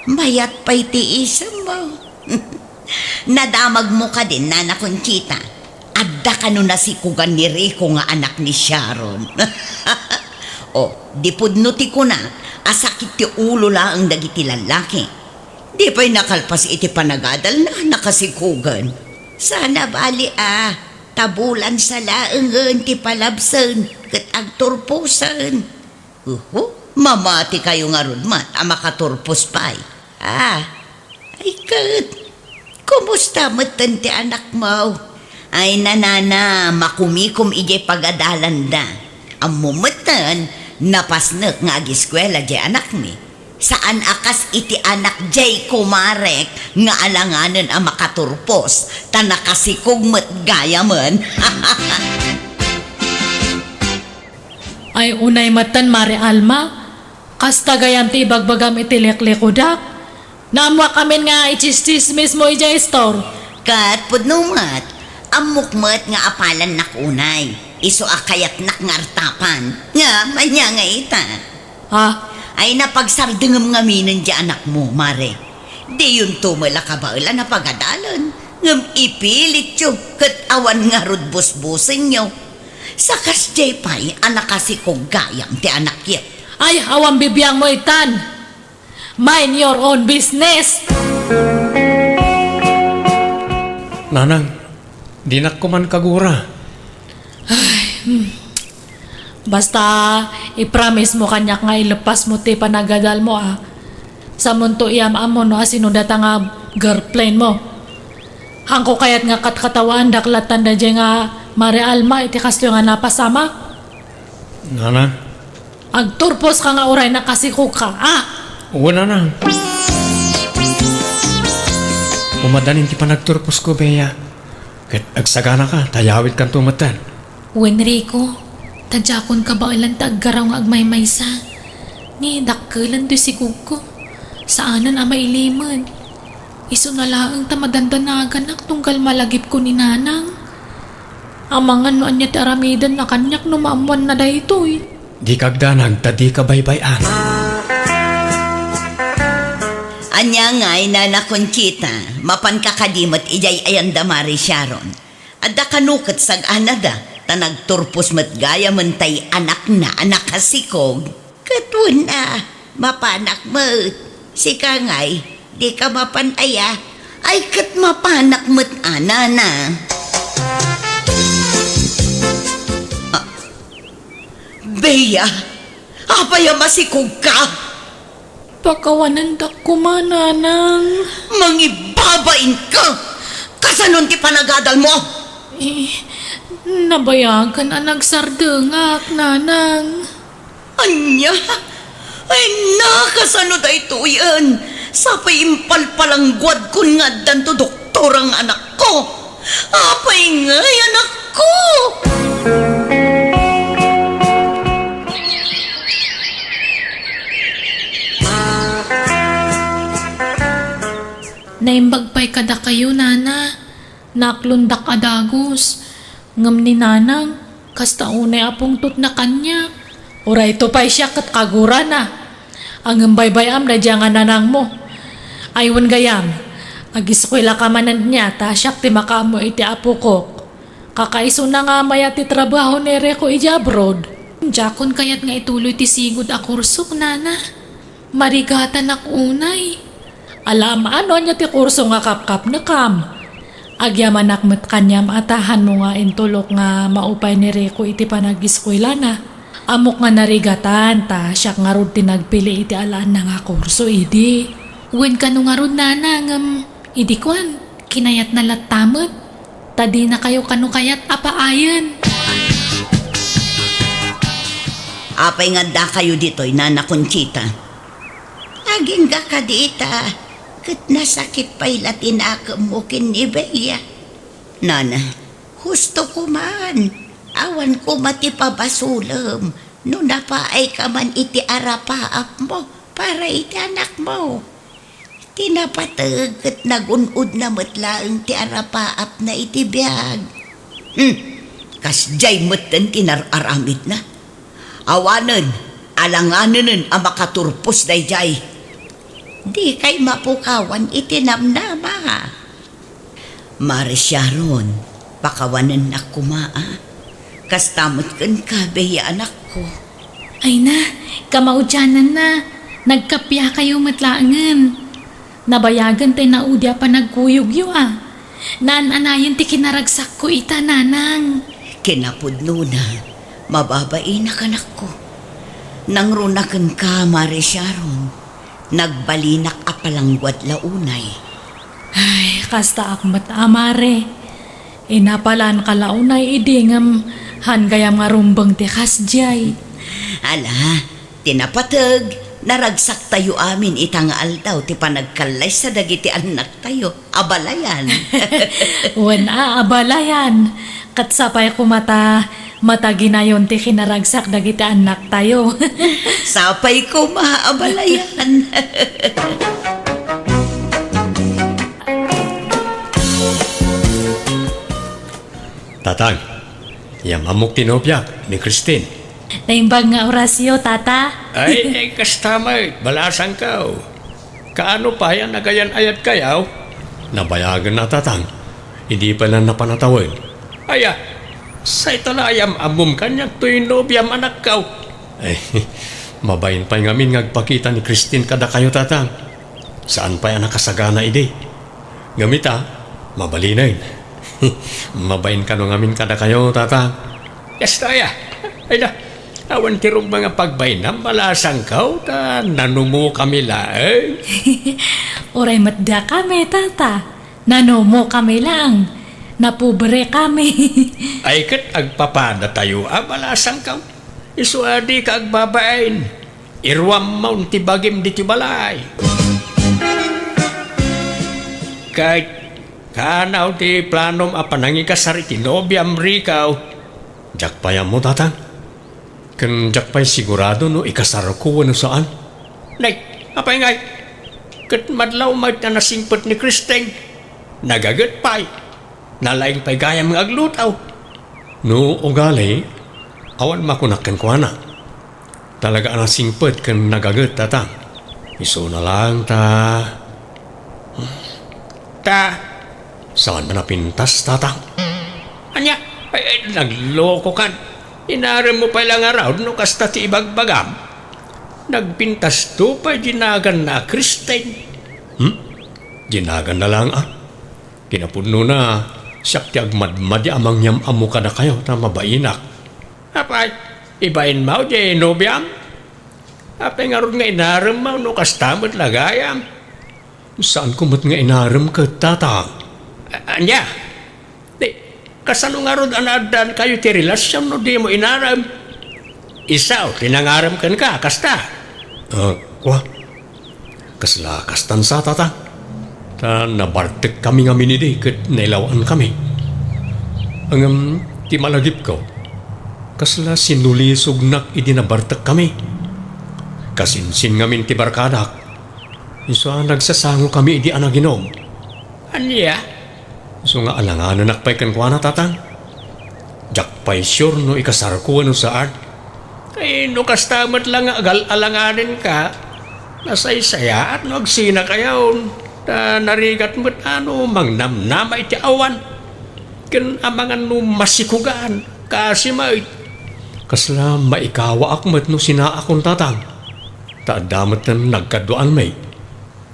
Mayat pay ti isemmo. Nadamagmo kadin, Nana Conchita. Adda kano nasikogan ni Rico nga anak ni Sharon. O, di pudno ti kuna a sakit ti ulo laeng dagiti lallaki. Di pay nakalpas iti panagadalna, nakasikogan. Sana bali a, ta bulan sa laengen ti palabsen ket agturposen. Uhu, mamati kayo ngarud met a makaturpos pay. Ah, ay ket, kumusta metten ti anakmo? Ay, Nanang, makumikom idiay pagadalanda. Ammo metten, napasnek nga agiskuela diay anakmi. Saan a kas iti anak diay kumarek nga alanganen a makaturpos, ta nakasikog met gayamen. Ay, unay metten, Mare Alma. Kasta gayam ti ibagbagam iti liklikudak. Naammoak amin nga itsistsismismo idiay store. Ket pudno met, ammok met nga apalannak unay. Isu a kayatnak nga artapan. Ngem ania nga ita? Ah? Ay, napagsardengem ngaminen diay anakmo, Mare. Diyonto met la kabaelan a pagadalen, ngem ipilityo ket awan ngarud busbusenyo. Sa kasdiay pay a nakasikog gayam ti anakyo. Ay, awan bibiangmo itan. Mind your own business. Nanang, dinak koman kagura. Ay, hmm. Basta, i-promise mo kaniak nga ileppasmo ti panagadalmo, a. Samonto, iam-ammo no asino data nga girlfriend mo. Haanko kayat nga katkatawaandak lattan daydiay nga Mare Alma iti kastoy nga napasamak. Nanang? Agturposka nga uray nakasikogka, a? Wen, Nanang. Umadanin ti panagturposko, Bea. Ket agsaganaka, ta yawidkanto metten. Wen, Rico, ta diakon kabaelan ta aggaraw nga agmaymaysa. Ni dakkelen toy sikogko. Saanen a mailimed. Isuna laeng ta madandanaganak tunggal malagipko ni Nanang. Amangan no ania ti aramidenna kaniak no maammoanna daytoy. Dika agdanag ta dika baybay-an. Ania ngay, Nana Conchita, mapanka kadi met idiay ayanda Mare Sharon? Adda kano ket sag-anada, ta nagturpos met gayamen tay anakna a nakasikog. Ket wen a, mapanak met. Sika ngay, dika mapan aya? Ay, ket mapanak met a, Nana. Ah, Bea, apay a masikogka? Pakawanendak koma, Nanang. Mangibabainka! Kasanon ti panagadalmo? Eh, nabayagan a nagsardengak, Nanang. Ania? Ay, nakasano daytoyen? Sapay impalpalangguadkon nga addanto doktor ang anakko. Apay ngay, anakko? Naimbag pay kadakayo, Nana. Naklondak a dagus. Ngem ni Nanang, kasta unay a pungtotna kaniak. Urayto pay siak ket kagurana. Ngem baybay-am daydiay nga nanangmo. Ay wen gayam, agiskuelaka manen nia ta siak ti makaammo iti apokok. Kakaisuna nga mayat ti trabaho ni Rico idiay abroad. Diakon kayat nga ituloy ti sigud a kursok, Nana. Marigatanak unay. Alam, ano ania ti kurso nga kapkapnekam? Agyamanak met kaniam a ta hanmo nga intulok nga maupay ni Rico iti panagiskuelana. Ammok nga narigatan, ta siak ngarud ti nagpili iti alaenna nga kurso idi. Wen kano ngarud, Nana, ngem idi kuan, kinayatna latta met. Ta dinakayo kano kayat a paayen. Apay nga addakayo ditoy, Nana Conchita? Agingga kadi ita, ket nasakit pay la ti nakemmo ken ni Bea. Nana, husto koman. Awan koma ti pabasolem no napaayka man iti arapaapmo para iti anakmo. Ti napateg ket nagun-odna met laeng ti arapaapna iti biag. Hmm, kasdiay metten ti nar-aramidna. Awanen, alanganenen a makaturpos daydiay. Dikay mapukawan iti namnama. Mare Sharon, pakawanennak koma, a. Kasta met kenka, bea anakko. Ay na, kamaudiananna, nagkappiakayo met laengen. Nabayagen ti naudi a panagkuyogyo, a. Naan-anayen ti kinaragsakko ita, nanang. Kinapudnona, mababainak, anakko. Nangruna kenka, Mare Sharon. Nagbalinak a palangguad la unay. Ay, kastaak met a, mare. Inapalanka la unay idi ngem han gayam nga rumbeng ti kasdiay. Ala, ti napateg, naragsaktayo amin ita nga aldaw ti panagkallaysa dagiti annaktayo. Abalayan. Wen a, abalayan. Ket sapay koma ta mataginayon ti kinaragsak dagiti annaktayo. Sapay koma, abalayan. Tatang, yam-ammok ti nobiak, ni Christine. Naimbag nga orasyo, tata. Ay, ay, kasta met, balasangko. Kaano pay a nagayan-ayatkayo? Nabayagen a, tatang. Idi pay la napan a tawen. Aya, sayta la a yam-ammom kaniak toy nobiam, anakko. Ay, mabain pay ngamin nga agpakita ni Christine kadakayo, tatang. Saan pay a nakasagana idi. Ngem ita, mabalinen. Mabain kano ngamin kadakayo, tatang. Kasta aya. Ay na, awan ti rumbeng a pagbainam, balasangko, ta nanumokami laeng. Uray met dakami, tata. Nanumokami laeng. Napobrekami. Ay ket agpapadatayo a, balasangko. Isu a dika agbabain. Iruam manen ti bagim ditoy balay. Ket kaano ti planom a panangikasar iti nobiam, Rico? Diak pay ammo, tatang. Ken diak pay sigurado no ikasarko wenno saan. Nay, apay ngay? Ket madlaw met a nasingpet ni Christine. Nagaget pay. Nalaing pay gayam nga agluto. No ugali, awan makunak kenkuana. Talaga a nasingpet ken nagaget, tatang. Isuna laeng ta. Ta? Saan a napintas, tatang? Ania? Ay, ay, naglokokan. Inaremmo pay la ngarud no kasta ti ibagbagam. Nagpintasto pay dinaganna a Christine. Hmm? Dinaganna laeng, a? Kinapudnona, siak ti agmadmadi a mangyam-ammo kadakayo ta mabainak. Apay, ibainmo diay nobiam? Apay ngarud nga inaremmo no kasta met la gayam? Saanko met nga inarem ket, tatang. A-, ania? Di, kasano ngarud a naaddaankayo ti relasion no dimo inarem? Isu ti nangarem kenka, kasta? Ah, kua? Kasla kastan sa, tatang. Ta nabartekkami ngamin idi ket nailaw-ankami. Ngem ti malagipko, kasla sinulisognak idi nabartekkami. Kasinsin ngamin ti barkadak. Isu a nagsasangokami idi a naginom. Ania? Isu nga alanganenak pay kenkuana, tatang. Diak pay sure no ikasarko wenno saan. Ay, no kasta met la nga agal-alanganenka, nasaysayaat no agsinakayon. Ta narigat met a no mangnamnama iti awan. Ken amangan no masikogan, kaasi met. Kasla maikawaak met no sinaakon, tatang. Ta adda met nagkaduaanmi.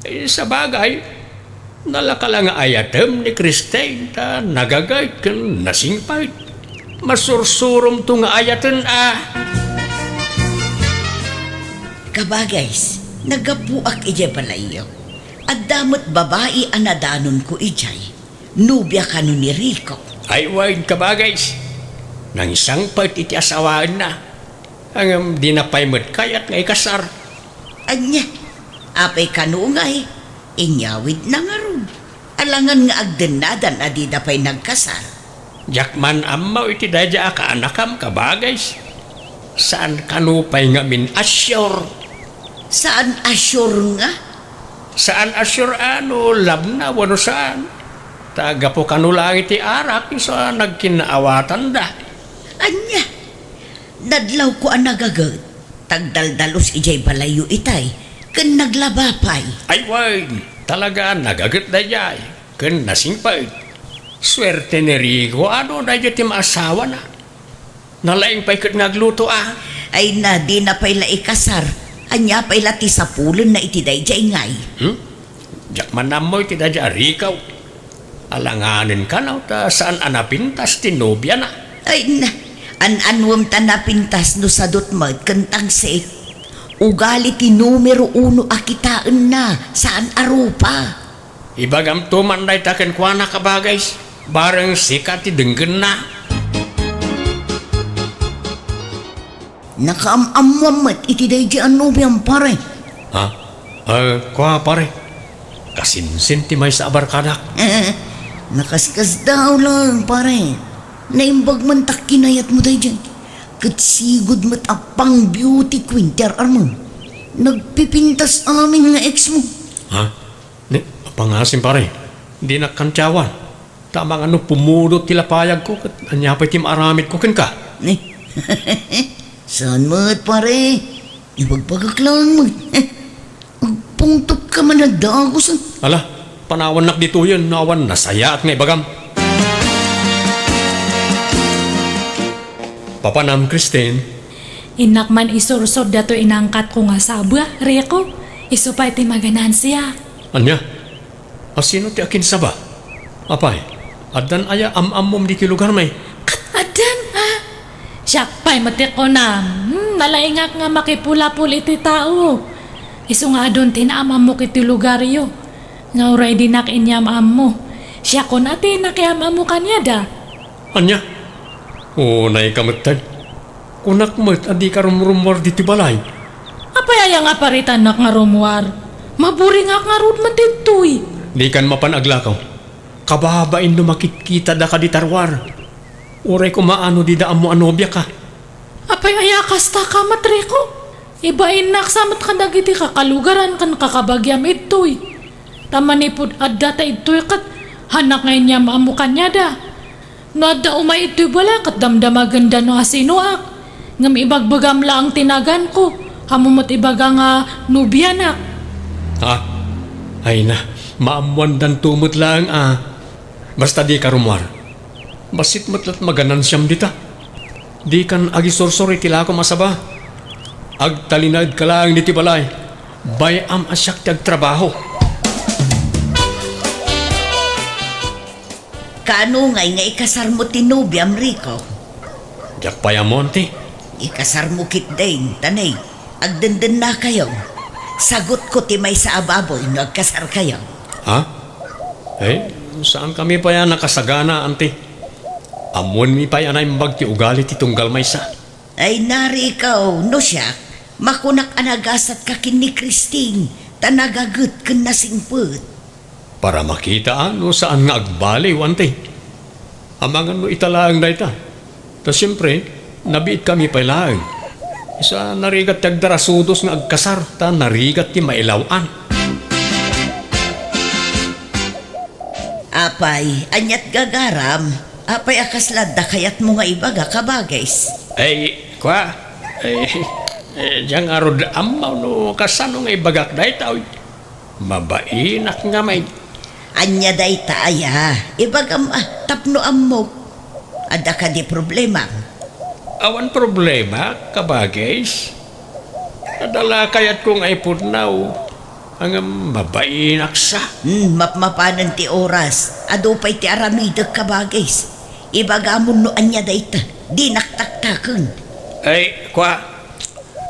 Eh, sabagay, nalaka la nga ayatem ni Christine ta nagaget ken nasingpet. Masursuromto nga ayaten a. Kabagays, naggapuak idiay balayyo. Adda met babai a nadanonko idiay. Nobia kano ni Rico. Ay wen, kabagays. Nangsangpet iti asawaenna. Ngem dina pay met kayat nga ikasar. Ania, apay kano ngay, inyawidna ngarud. Alangan nga agdennadan a dida pay nagkasar. Diak man ammo iti daydiay a kaanakam, kabagis. Saan kano pay ngamin a sure? Saan a sure nga? Saan a sure a no love na wenno saan. Ta gapu kano laeng iti arak, isu a nagkinnaawatanda. Ania? Nadlawko a nagaget, tagdaldalus idiay balayyo itay, ken naglaba pay. Ay wen, talaga a nagaget daydiay, ken nasingpet. Suerte ni Rico a no daydiay ti maasawana. Nalaing pay ket nga agluto a. Ay na, dina pay la ikasar. Ania pay la ti sapulenna iti daydiay ngay? Hmm? Diak man ammo iti daydiay a Rico. Alanganen kano ta saan a napintas ti nobiana. Ay na, an-anuem ta napintas no sadut met ken tangsik. Ugali ti numero uno a kitaenna, saan a rupa. Ibagamto man dayta kenkuana, kabagis, bareng sika ti denggenna. Nakaam-ammoam met iti daydiay a nobiam, pare. Ha? Eh, kua, pare. Kasinsin ti maysa a barkadak. Nakaskasdaaw laeng, pare. Naimbag man ta kinayatmo daydiay. Ket sigud met a pang-beauty queen ti ar-armem. Nagpipintas amin nga ex mo. Ha? Ni, apangasim, pare. Dinak kantiawan. Ta amangan no pumudot ti lapayagko, ket ania pay ti maaramidko kenka? Ni, saan met, pare? Ibagbagak laeng met. Agpungtotka man a dagus, a. Ala, panawannak ditoyen no awan nasayaat nga ibagam. Papanam, Christine? Innak man isursod datoy inangkatko nga saba, Rico. Isu pay ti maganansiak. Ania? A, sino ti akinsaba? Apay, addan aya am-ammom ditoy lugarmi? Ket addan, a? Siak pay met ti kunam, hmm, nalaingak nga makipulapol iti tao. Isu nga adun ti naam-ammok iti lugaryo. Nga uray dinak inyam-ammo. Siakon a ti nakiam-ammo kaniada. Ania? Unayka metten. Kunak met a dika rumrummuar ditoy balay. Apay aya nga paritannak nga rummuar? Maburingak ngarud met ditoy. Dikan mapan aglakaw. Kababain no makitkitadaka dita ruar. Uray koma no dida ammo a nobiaka. Apay aya kastaka met, Rico? Ibainnak sa met kadagiti kakalugaran ken kakabagiam ditoy. Ta manipud adda ta ditoy ket haannak nga inyam-ammo kaniada. No adda umay ditoy balay ket damdamagenda no asinoak. Ngem ibagbagam laeng ti naganko, ammo met ibaga nga nobianak. Ha? Ay na, maammoandanto met laeng a. Basta dika rummuar. Bassit met la't maganansiam dita. Dikan agisursor iti lakom a saba. Agtalinaedka laeng ditoy balay. Bay-am a siak ti agtrabaho. Kaano ngay nga ikasarmo ti nobiam, Rico? Diak pay ammo, anti. Ikasarmo ketdin, ta nay, agdendennakayo. Sagutko ti maysa a baboy no agkasarkayo. Ha? Eh, saankami pay a nakasagana, anti. Ammoenmi pay a naimbag ti ugali ti tunggal maysa. Ay, Rico, no siak, makunak a nagasatka ken ni Christine, ta nagaget ken nasingpet. Para makita a no saan nga agbaliw, anti. Amangan no ita laeng dayta. Ta siempre, nabiitkami pay laeng. Isu a narigat ti agdarasudos nga agkasar, ta narigat ti mailaw-an. Apay, ania't gagaram? Apay a kasla adda kayatmo nga ibaga, kabagis? Ay, kua, ay, eh, diak ngarud ammo no kasano nga ibagak dayta, oy. Mabainak ngamin. Ania dayta aya? Ibagam a, tapno ammok. Adda kadi problema? Awan problema, kabagis. Adda la kayatko nga ipudnaw. Ngem mabainak sa. Hmm, mapmapanen ti oras. Adu pay ti aramidek, kabagis. Ibagamon no ania dayta. Dinak taktaken. Ay, kua.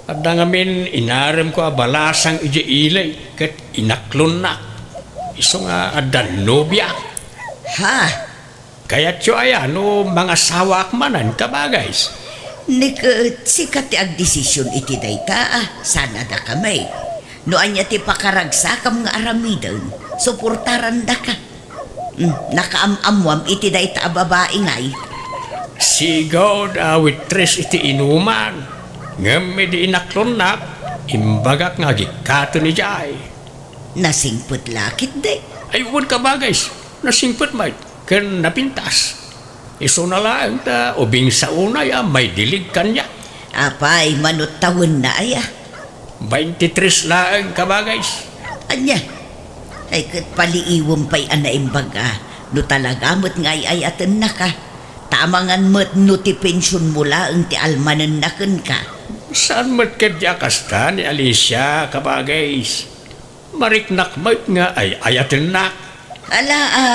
Adda ngamin inaremko a balasang idiay ili ket inaklonnak. Isu nga adda nobia. Ha? Kayatyo aya no mangasawaak manen, kabagis? Ni ket sika ti agdesision iti dayta a, saan a dakami. No ania ti pakaragsakam nga aramiden, suportarandaka. Hmm, nakaam-ammoam iti dayta a babai ngay. Sigud a waitress iti inuman. Ngem idi inaklonnak, imbagak nga agikkaten idiay. Nasingpet la ketdi? Ay, wen, kabagis. Nasingpet met ken napintas. Isuna laeng ta ubing sa unay a maidilig kaniak. Apay, manut tawenna aya? Baintitres laeng, kabagis. Ania? Ay, ket paliiwem pay a naimbag a no talaga met nga ay-ayatennaka. Ta amangan met no ti pensionmo laeng ti almanenna kenka. Saan met ketdi a kasta ni Alicia, kabagis. Mariknak met nga ay-ayatennak. Ala, a,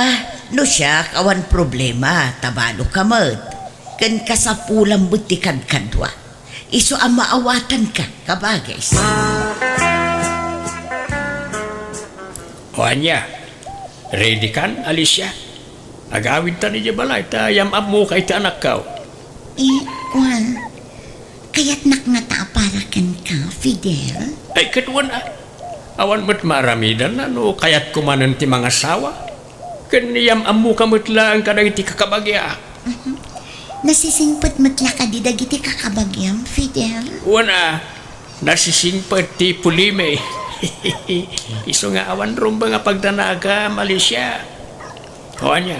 no siak, awan problema, ta balo ka met. Ken kasapulam met ti kadkadua. Isu a maawatanka, kabagis. O ania, ready kan, Alicia? Agawidtan idiay balay ta yam-ammoka iti anakko. Eh, kuan, kayatnak ngata a para kenka, Fidel? Ay, ket wen a. Awan met maaramidanna no kayatko manen ti mangasawa. Ken yam-ammoka met laeng kadagiti kakabagiak. Mhm. Nasisingpet met la kadi dagiti kakabagiam, Fidel? Wen a, nasisingpet ti pulimi. Isu nga awan rumbeng a pagdanagam, Alicia. O ania,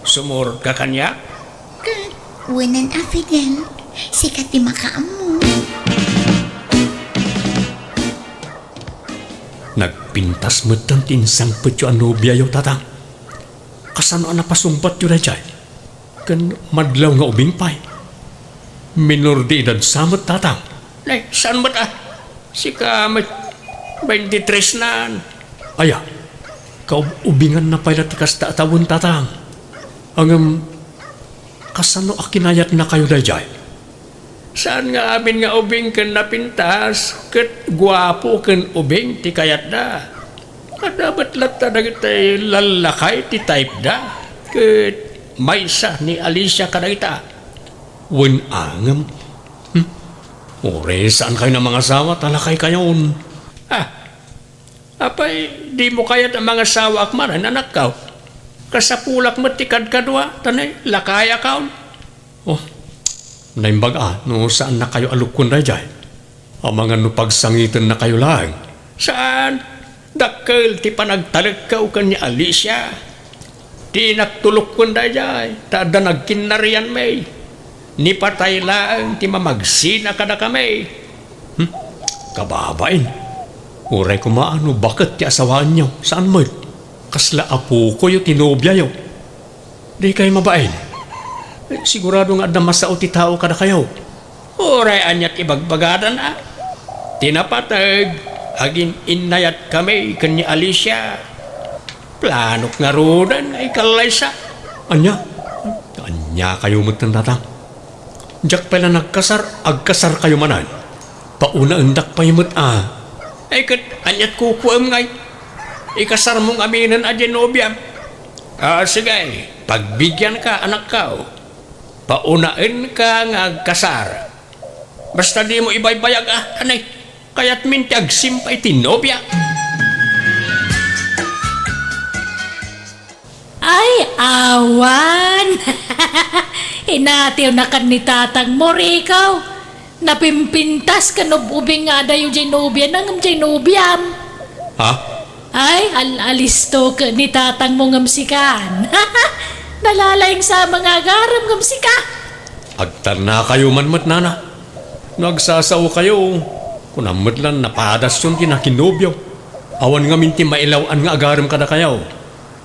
sumurotka kaniak? Ket, wenen a, Fidel, sika ti makaammo. Nagpintas metten ti insangpetyo a nobiayo, Tatang. Kasano a napasungbatyo daydiay? Ken madlaw nga ubing pay. Minor de edad sa met, Tatang. Nay, saan met a? Sika met, baintitres nan. Aya, kaub-ubinganna pay la ti kasta a tawen, Tatang. Ngem, kasano a kinayatnakayo daydiay? Saan nga amin nga ubing ken napintas ket guapo ken ubing ti kayatda. Adda met latta dagiti lallakay ti typeda ket maysa ni Alicia kadagita. Wen a ngem, hmm? Uray saankayon a mangasawa ta lakaykayon. Ah, apay, dimo kayat a mangasawaak manen, anakko? Kasapulak met ti kadkadua, ta nay, lakayakon. Oh, naimbag a no saannakayo a lukkuen daydiay. Amangan no pagsangitennakayo laeng. Saan? Dakkel ti panagtalekko ken ni Alicia. Dinak to lukkuen daydiay, ta adda nagkinnarianmi. Ni patay laeng ti mamagsina kadakami. Hmm? Kababain. Uray koma a no baket ti asawaenyo, saan met? Kasla apokoyo ti nobiayo. Dikay mabain. Sigurado nga adda masao ti tao kadakayo. Uray aniat ibagbagadan a. Ti napateg, agin-innayatkami ken ni Alicia. Planok ngaruden nga ikallaysa. Ania? Aniakayo metten, Tatang? Diak pay la nagkasar, agkasarkayo manen. Paunaendak pay met a. Ay ket, aniat kukuem ngay? Ikasarmo ngaminen a diay nobiam. Ah, sige, pagbigianka, anakko. Paunaenka nga agkasar. Basta dimo ibaybayag a, anay, kayatmin ti agsimpa iti nobia. Ay, awan! Inatiwnakan ni tatangmo, Rico. Napimpintas ken ub-ubing nga adayo diay nobiana ngem diay nobiam. Ha? Ay, al-, alisto ket ni tatangmo ngem sikan. Nalalaing sa mga agarem ngem sika. Agtarnakayo man met, nana. No agsasaokayo, kunam met la napadasyon ti nakinobio. Awan ngamin ti mailaw-an nga agarem kadakayo.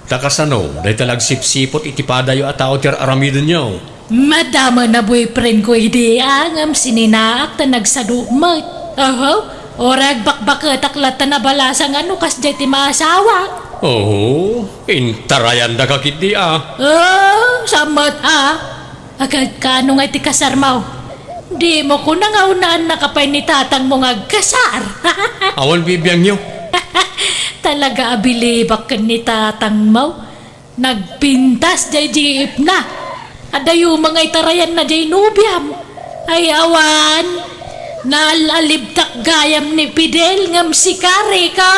Ta kasano, dayta la agsipsipot iti padayo a tao ti ar-aramidenyo? Madama na boyfriend ko idi a ngem sininaak ta nagsado met. Oho, uray agbakbaketak latta nabalasa nga no kasdiay ti maasawak. Oho, intarayandaka ketdi a. Oh, samot a. Agagkano nga iti kasarmo? Dimo kuna nga unaennaka pay ni tatangmo nga agkasar? Awan bibiangyo. Talaga a bilibak ken ni tatangmo. Nagpintas diay jeepna. Adayo nga itarayanna diay nobiam. Ay awan. Naal-alibtak gayam ni Fidel ngem sika, Rico.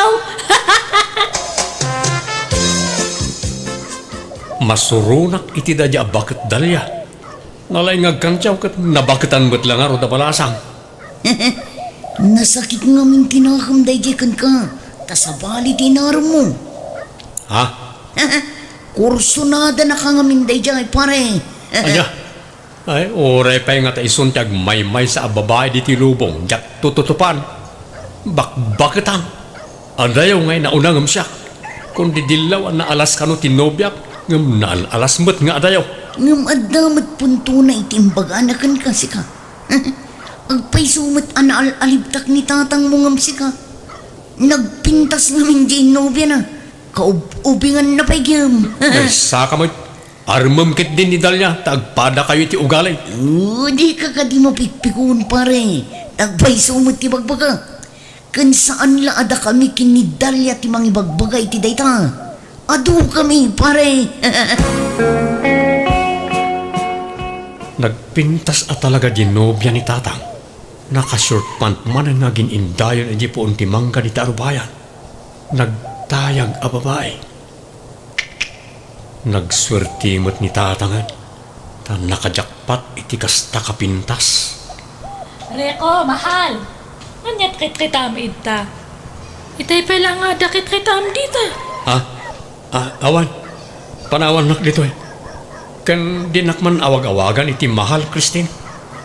Masuronak iti daydiay a baket, Dalia. Nalaing nga agkantiaw ket nabaketan met la ngarud a balasang. Nasakit ngamin ti nakem daydiay kenka, ta sabali ti inaremmo. Ha? Kursonadanaka ngamin daydiay, pare. Aya. Ay, uray pay nga ta isun ti agmaymaysa a babai ditoy lubong, diak tututupan. Bakbaketan. Adayo nga inauna ngem siak. Kundi dillaw a naalas kano ti nobiak, ngem naal-alas met nga adayo. Ngem adda met puntona iti imbagana kenka, sika. Agpayso met a naal-alibtak ni tatangmo ngem sika. Nagpintas ngamin diay nobiana. Kaub-ubinganna pay gem. Ay, saka met. Armem ketdin ni Dalia, ta agpadakayo iti ugali. Oh, dika kadi mapikpikon, pare. Agpayso met ti bagbaga. Ken saan la a dakami ken ni Dalia ti mangibagbaga iti dayta. Adukami, pare. Nagpintas a talaga diay nobia ni Tatang. Naka-short pant manen nga agin-indayon idiay puon ti mangga dita a rubayan. Nagtayag a babai. Nagsuerte met ni Tatang, ta nakajakpat iti kasta a pintas. Reko, mahal! Ania ti kitkitaem ita? Itay pay la nga adda kitkitaem dita. Ah, ah, awan. Panawannak ditoy. Ken dinak man awag-awagan iti mahal, Christine.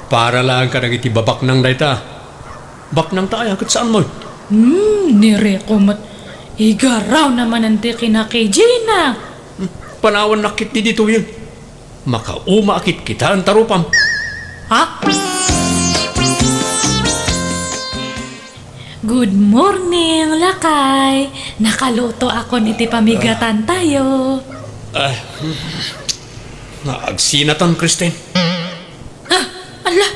Para laeng kadagiti babaknang dayta. Baknang ta aya ket saan met? Hmm, ni Reko met. Igarawna manen ti kinakijina. Hmm, panawannak ketdi ditoyen. Makauma a kitkitaen ta rupam. Ha? Good morning, lakay. Nakalutoakon iti pamigatantayo. Ah, hmm. Nga agsinatan, Christine. Ah, ala,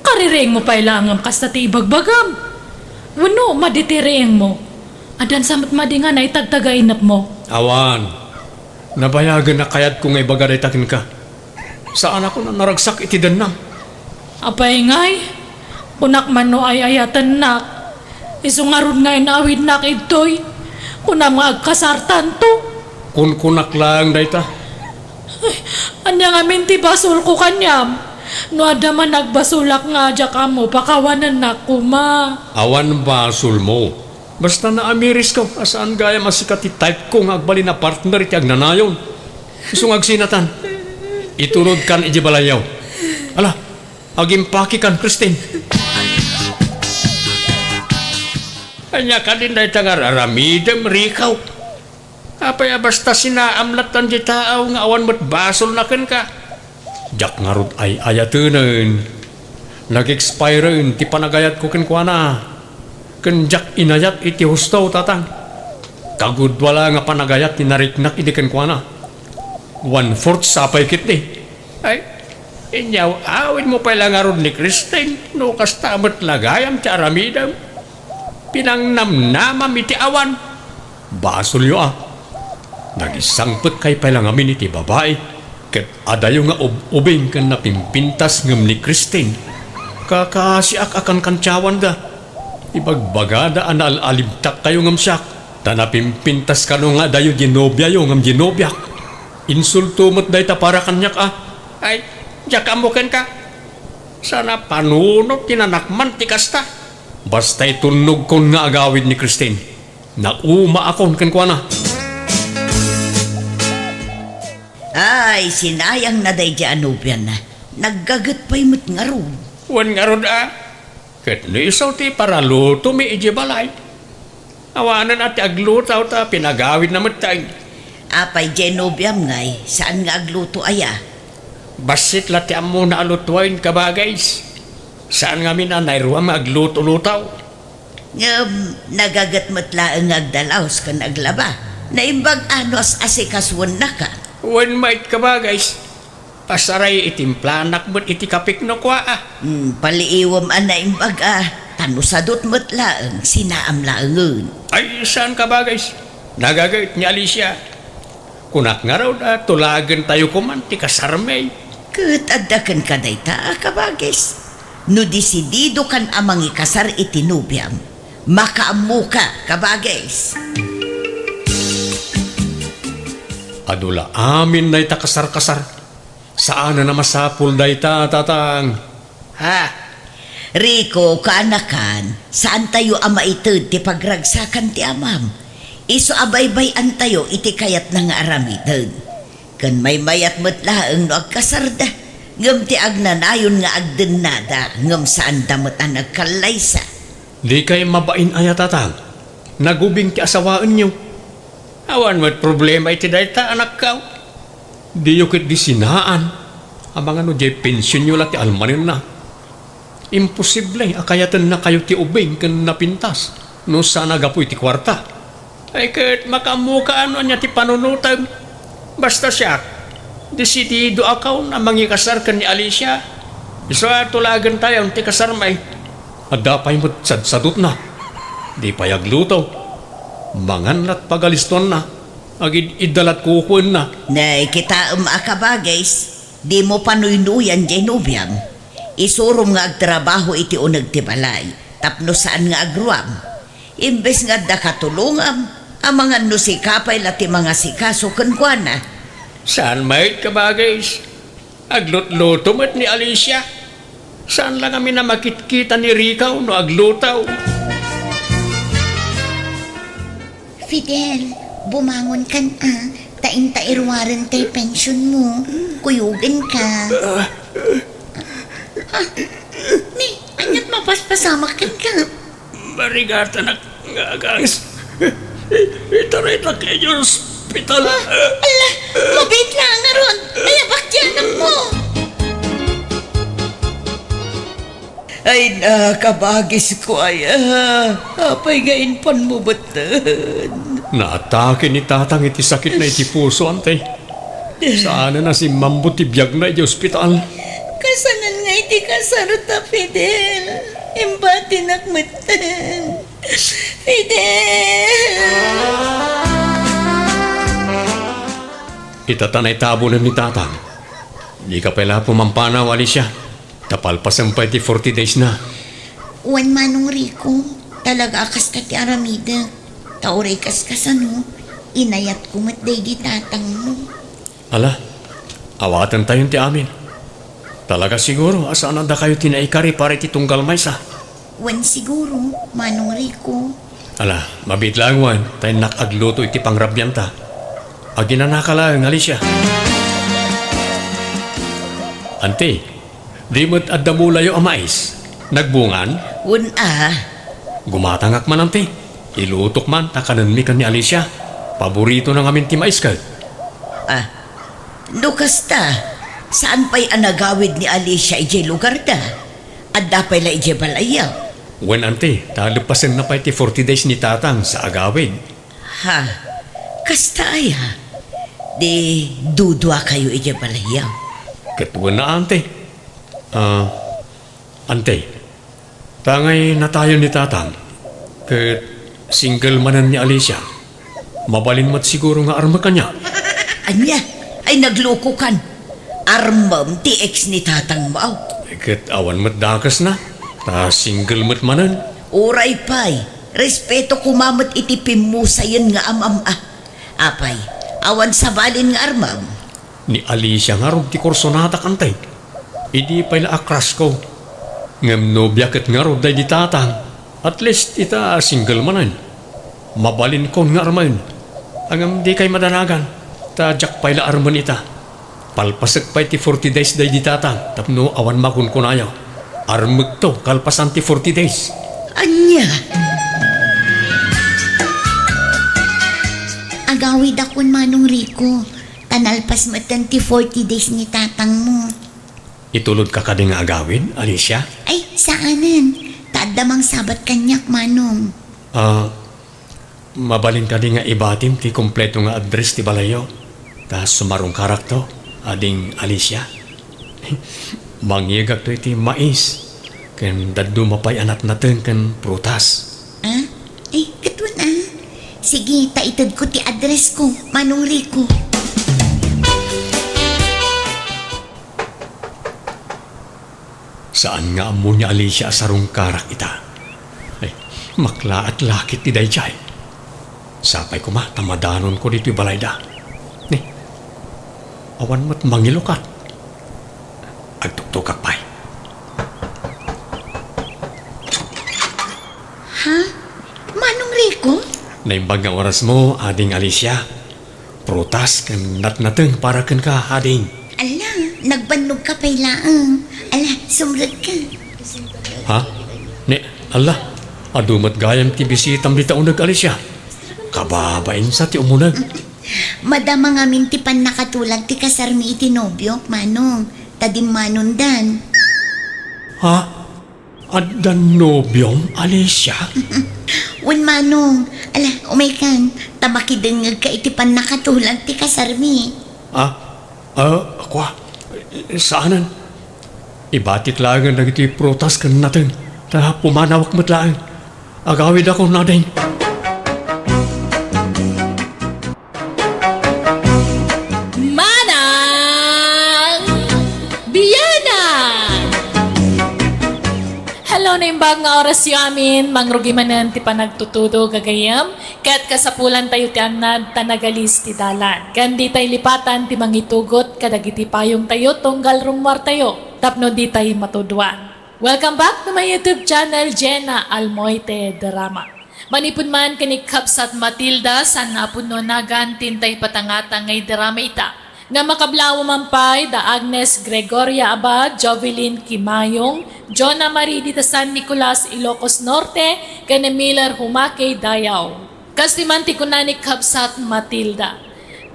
kaririingmo pay laeng ngem kasta ti ibagbagam. Wenno, madi ti riingmo. Addansa met madi nga naitagtag a inepmo. Awan. Nabayagen a kayatko nga ibaga dayta kenka. Saanakon a naragsak iti dennam. Apay ngay? Kunak man no ay-ayatennak. Isu ngarud nga in-awidnak idtoy. Kunam nga agkasartanto. Kunkunak laeng dayta. Ay, ania ngamin ti basolko kaniam? No adda man nagbasolak nga diak ammo, pakawanennak koma. Awan basolmo. Basta naamiriska a saan gayam a sika ti type ko nga agbalin a partner iti agnanayon. Isu nga agsinatan. Iturod kan iti balayyo. Ala, agimpaki kan, Christine. Ania kadin dayta nga ar-aramidem, Reko? Apay a basta sinaam lattan ti taaw nga awan met basolna kenka? Diak ngarud ay-ayatenen. Nag-expireen ti panagayatko kenkuana. Ken diak inayat iti husto, Tatang. Kagudua la nga panagayat ti nariknak idi kenkuana. One-fourth sa pay ketdi. Ay, inyaw-awidmo pay la ngarud ni Christine no kasta met la gayam ti aramidem. Pinangnamnamam iti awan. Basolyo a. Nagisangpetkay pay la ngamin iti babai, ket adayo nga ub-ubing ken napimpintas ngem ni Christine. Kakaasiak a kankantiawanda. Ibagbagada a naal-alibtakkayo ngem siak, ta napimpintas kano nga adayo diay nobiayo ngem diay nobiak. Insulto met dayta para kaniak a. Ay, diak ammo kenka. Saan a panunot ti nanakman ti kasta. Basta itulnogkon nga agawid ni Christine. Naumaakon kenkuana. Ay, sinayangna daydiay a nobiana. Naggaget pay met ngarud. Wen ngarud a, ket no isu ti paralutomi idiay balay. Awanen a ti agluto ta pinagawidna met tay. Apay diay nobiam ngay, saan nga agluto aya? Bassit la ti ammona a lutoen, kabagays. Saan ngamin a nairuam nga agluto-luto. Ngem nagaget met laeng nga agdalaos ken aglaba. Naimbag a no as-asikasuennaka. Wen met, kabagays. Pasaray, itimplanak met iti kapik no kua a. Hmm, paliiwem a naimbag a, ta no sadut met laeng, sinaam laengen. Ay, saan, kabagays. Nagaget ni Alicia. Kunak ngarud a tulagentayo koman ti kasarmi. Ket adda kenka dayta a kabagis. No desididokan a mangikasar iti nobiam, makaammoka, kabagis. Adu la amin dayta kasar-kasar. Saanen a masapul dayta, Tatang. Ha? Rico, kaanakan, saantayo a maited ti pagragsakan ti amam. Isu a baybay-antayo iti kayatna nga aramiden. Ken maymayat met laeng no agkasarda, ngem ti agnanayon nga agdennada, ngem saanda met a nagkallaysa. Dikay mabain aya, Tatang? Nagubing ti asawaenyo. Awan met problema iti dayta, anakkaw. Diyo ketdi sinaan. Amangan no diay pensionyo la ti almanenna. Imposible a kayatennakayo ti ubing ken napintas no saan a gapu iti kuarta. Ay ket, makaammoka no ania ti panunotem. Basta siak, desididoakayon a mangikasar ken ni Alicia. Isu a tulagentayon ti kasarmi. Adda pay met sadsadutna. Di pay agluto. Mangan lat pagalistoanna. Agid-idda lat kukuenna. Nay, kitaem a kabagis, dimo panuynuyan diay nobiam. Isurom nga agtrabaho iti uneg ti balay, tapno saan nga agruam. Imbes nga adda katulongam, amangan no sika pay la ti mangasikaso kenkuana. Saan met, kabagis. Aglutluto met ni Alicia. Saan la ngamin a makitkita ni Rico no agluto. Fidel, bumangon kan a, ta inta iruaren tay pension mo. Kuyogen ka. Ah, ni, aniat mapaspasamak kenka? Marigatanak nga aganges. I-, itaritak idiay ospital. Ah, ala, mabiit la ngarud. Ay, abak ti anak mo. Ay, nakabagis ko, ay, ah, apay nga impanmo betten? Naatake ni Tatang iti sakitna iti puso, ante. Saanen a simmambut ti biagna idiay ospital. Kasanan nga iti kasarta, Fidel. Imbatinak metten. Fidel! Ita ta naitabonen ni Tatang. Dika pay la pumampanaw, Alicia. Ta palpasen pay ti forty days na. Wen, Manong Rico, talaga a kasta ti aramidek. Ta uray kaskasano, inayatko met daydi tatangmo. Ala, awatentayon ti amin. Talaga siguro a saan a dakayo ti naikari para iti tunggal maysa. Wen siguro, Manong Rico. Ala, mabiit laeng wen, ta innak agluto iti pangrabianta. Aginanaka laeng, Alicia. Anti, di met adda mulayo a mais? Nagbungan? Wen a. Gumatangak man, anti. Ilutok man ta kanenmi ken ni Alicia. Paboritona ngamin ti mais ket. Ah, no kasta, saan pay a nagawid ni Alicia idiay lugarda? Adda pay la idiay balayyo? Wen, anti, ta leppasenna pay ti forty days ni Tatang sa agawid. Ha, kasta aya? Di duduakayo idiay balayyo? Ket wen a, anti. Ah, anti, ta ngay natayon ni Tatang, ket single manen ni Alicia. Mabalin met siguro nga armek ania? Ania? Ay, naglukokan. Armem ti ex ni tatangmo. Ket awan met dakesna, ta single met manen. Uray pay, respeto koma met iti pimmusayen nga am-am a. Apay, awan sabalin nga armem? Ni Alicia ngarud ti kursonatak, anti. Idi pay la a crush ko. Ngem nobia ket ngarud daydi Tatang. At least ita single manen. Mabalinkon nga armen. Ngem dikay madanagan, ta diak pay la armen ita. Palpasek pay ti forty days daydi Tatang tapno awan makunkunayo. Armekto kalpasan ti forty days. Ania? Agawidakon, Manong Rico, ta nalpas metten ti forty days ni tatangmo. Itulodka kadi nga agawid, Alicia? Ay, saanen. Ta adda mangsabat kaniak, Manong. Ah, mabalin kadi nga ibatim ti kompleto nga address ti balayyo? Ta sumarungkarakto, ading Alicia. Mangngegakto iti mais, ken dadduma pay a natnateng ken prutas. Ah? Ay, ket wen a. Sige, ta itedko ti address ko, Manong Rico. Saan nga ammo ni Alicia a sarungkarak ita? Ay, maklaat la ket ti daydiay. Sapay koma ta madanonko ditoy balayda. Ni, awan met mangilukat. Agtuktukak pay. Ha? Manong Rico? Naimbag nga orasmo, Ading Alicia. Prutas ken natnateng para kenka, Ading. Ala, nagbannogka pay laeng. Ala, sumrekka. Ha? Ni, ala, adu met gayam ti bisitam dita uneg, Alicia. Kababainsa ti umuneg. Madama ngamin ti pannakatulag ti kasarmi iti nobiok, Manong. Ta dimmanondan. Ha? Adda nobiom, Alicia? Wen, Manong. Ala, umaykan, ta makidengngegka iti pannakatulag ti kasarmi. Ah, ah, kua, saanen. Ibatik laengen dagiti prutas ken nateng, ta pumanawak met laeng. Agawidakon, Ading. Manang Biyanan! Hello, naimbag nga orasyo amin. Mangrugi manen ti panagtutudo, gagayyem, ket kasapulantayo ti annad ta nagalis ti dalan. Ken ditay lipatan ti mangitugot kadagiti payongtayo tunggal rummuartayo tapno ditay matuduan. Welcome back to my YouTube channel, Jenna Almoite Drama. Manipud man ken ni Kabsat Matilda, saan a pudno a nagan ti intay patangatan nga idrama ita. Nga makablawa man pay da Agnes Gregoria Abad, Jovelyn Kimayong, Jonah Marie Dita San Nicolas, Ilocos Norte, ken ni Miller Humake, Dayao. Kas ti man ti kuna ni Kabsat Matilda,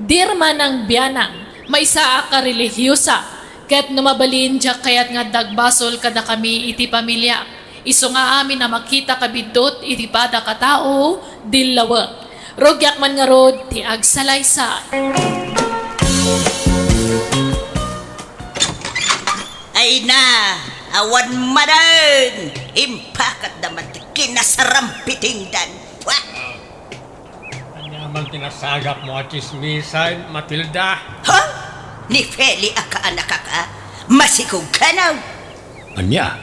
"Dear Manang Bianang, maysaak a relihiosa, ket no mabalin, diak kayat nga adda agbasol kadakami iti pamiliak. Isu nga amin a makita kabiddut iti padak a tao, dillawek. Rugiak man ngarud ti agsalaysay." Ay na, awan manen! Impakatda man ti kinasarampitingdan. Pua! Ania man ti nasagapmo a tsismisan, Matilda? Ha? Ni Feli a kaanakak a? Masikog kanaw? Ania?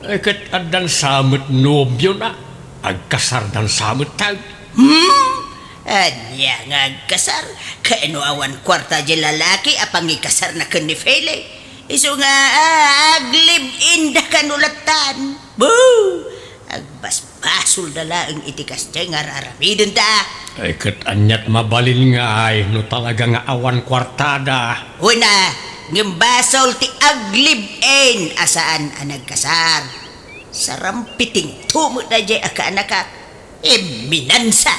Eh, ket addan sa met nobiona? Agkasardan sa met tayo? Hmm? Ania nga agkasar? Kano awan kuarta di lalaki a pangikasarna ken ni Feli? Isu nga, ah, aglive-in da kano lattan. Boo! Agbasbasolda laeng iti kasdiay nga ar-aramidenda. Ay, ket aniat mabalin nga ay no talaga nga awan kuartada? Una, ngem basol ti aglive-in a saan a nagkasar. Sarampitingto met daydiay a kaanakak. Imminansa,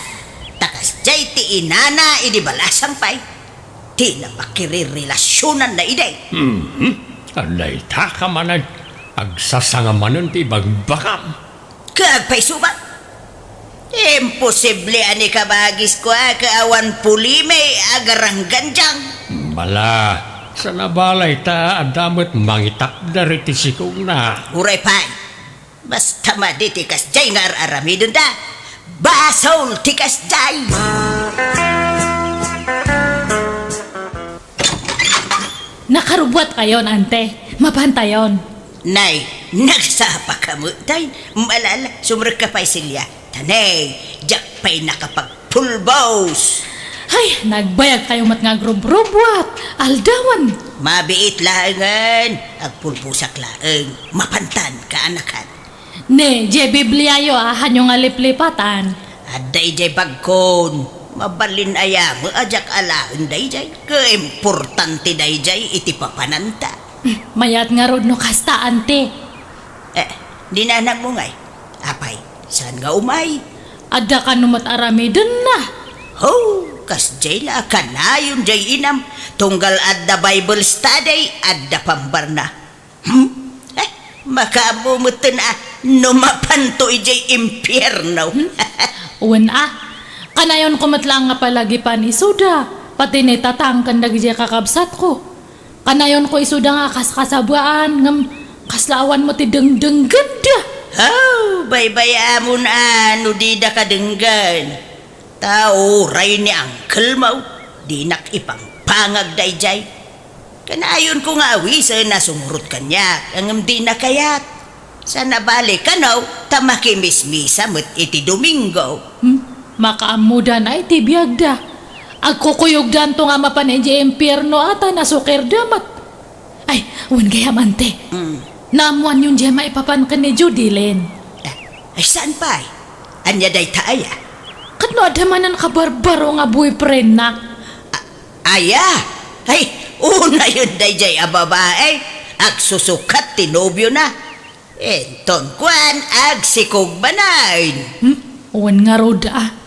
ta kasdiay ti inana idi balasang pay, ti napakirerelasionanna idi. Mhm. Dayta ka manen, agsasanga manen ti ibagbagam. Kaagpayso met? Imposible a ni kabagis kua ket awan pulimi a garanggandiang. Bala, saan a balay ta adda met mangitakder iti sikogna. Uray pay, basta madi ti kasdiay nga ar-aramidenda, basol ti kasdiay! Nakarubuatkayon, ante. Mapantayon. Nay, nagsapaka met, tay. Malala, sumrekka pay, Celia. Ta nay, diak pay nakapagpulbos. Ay, nagbayagkayo met nga agrubrubuat. Aldawen. Mabiit laengen. Agpulbosak laeng. Mapantan, kaanakan. Ne, diay Bibliayo a haanyo nga liplipatan. Adda idiay bagkon. Mabalin aya met a diak alaen daydiay. Kaimportante daydiay iti papananta. Mayat ngarud no kasta, ante. Eh, ni nanangmo ngay? Apay, saan nga umay? Adda kano met aramidenna. Ho, kasdiay la a kanayon diay inam. Tunggal adda Bible study, adda pambarna. Hmm? Eh, makaammo metten a no mapanto idiay impierno. Hmm? Wen a, kanayonko met laeng nga palagipan isuda, pati ni tatang ken dagidiay kakabsatko. Kanayonko isuda nga kaskasabaan, ngem kasla awan met ti dengdenggenda. Aw, baybay-amon a no dida kadenggen. Ta uray ni uncle mo, dinak ipampangag daydiay. Kanayonko nga awisen a sumurot kaniak, ngem dina kayat. Saan a bale kano, ta makimismisa met iti Domingo. Hmm? Makaammoda na iti biagda. Agkukuyogdanto nga mapan idiay impierno a ta nasukirda met. Ay, wen gayam, ante. Mm. Naammoanyon diay maipapan ken ni Judy, Len? Eh, ay, saan pay? Ania dayta aya? Ket no adda manen kabarbaro nga boyfriendna? A-, aya? Ay, unayen daydiay a babai. Agsusukat ti nobiona. Inton kuan, agsikog manen. Hmm? Wen ngarud, a.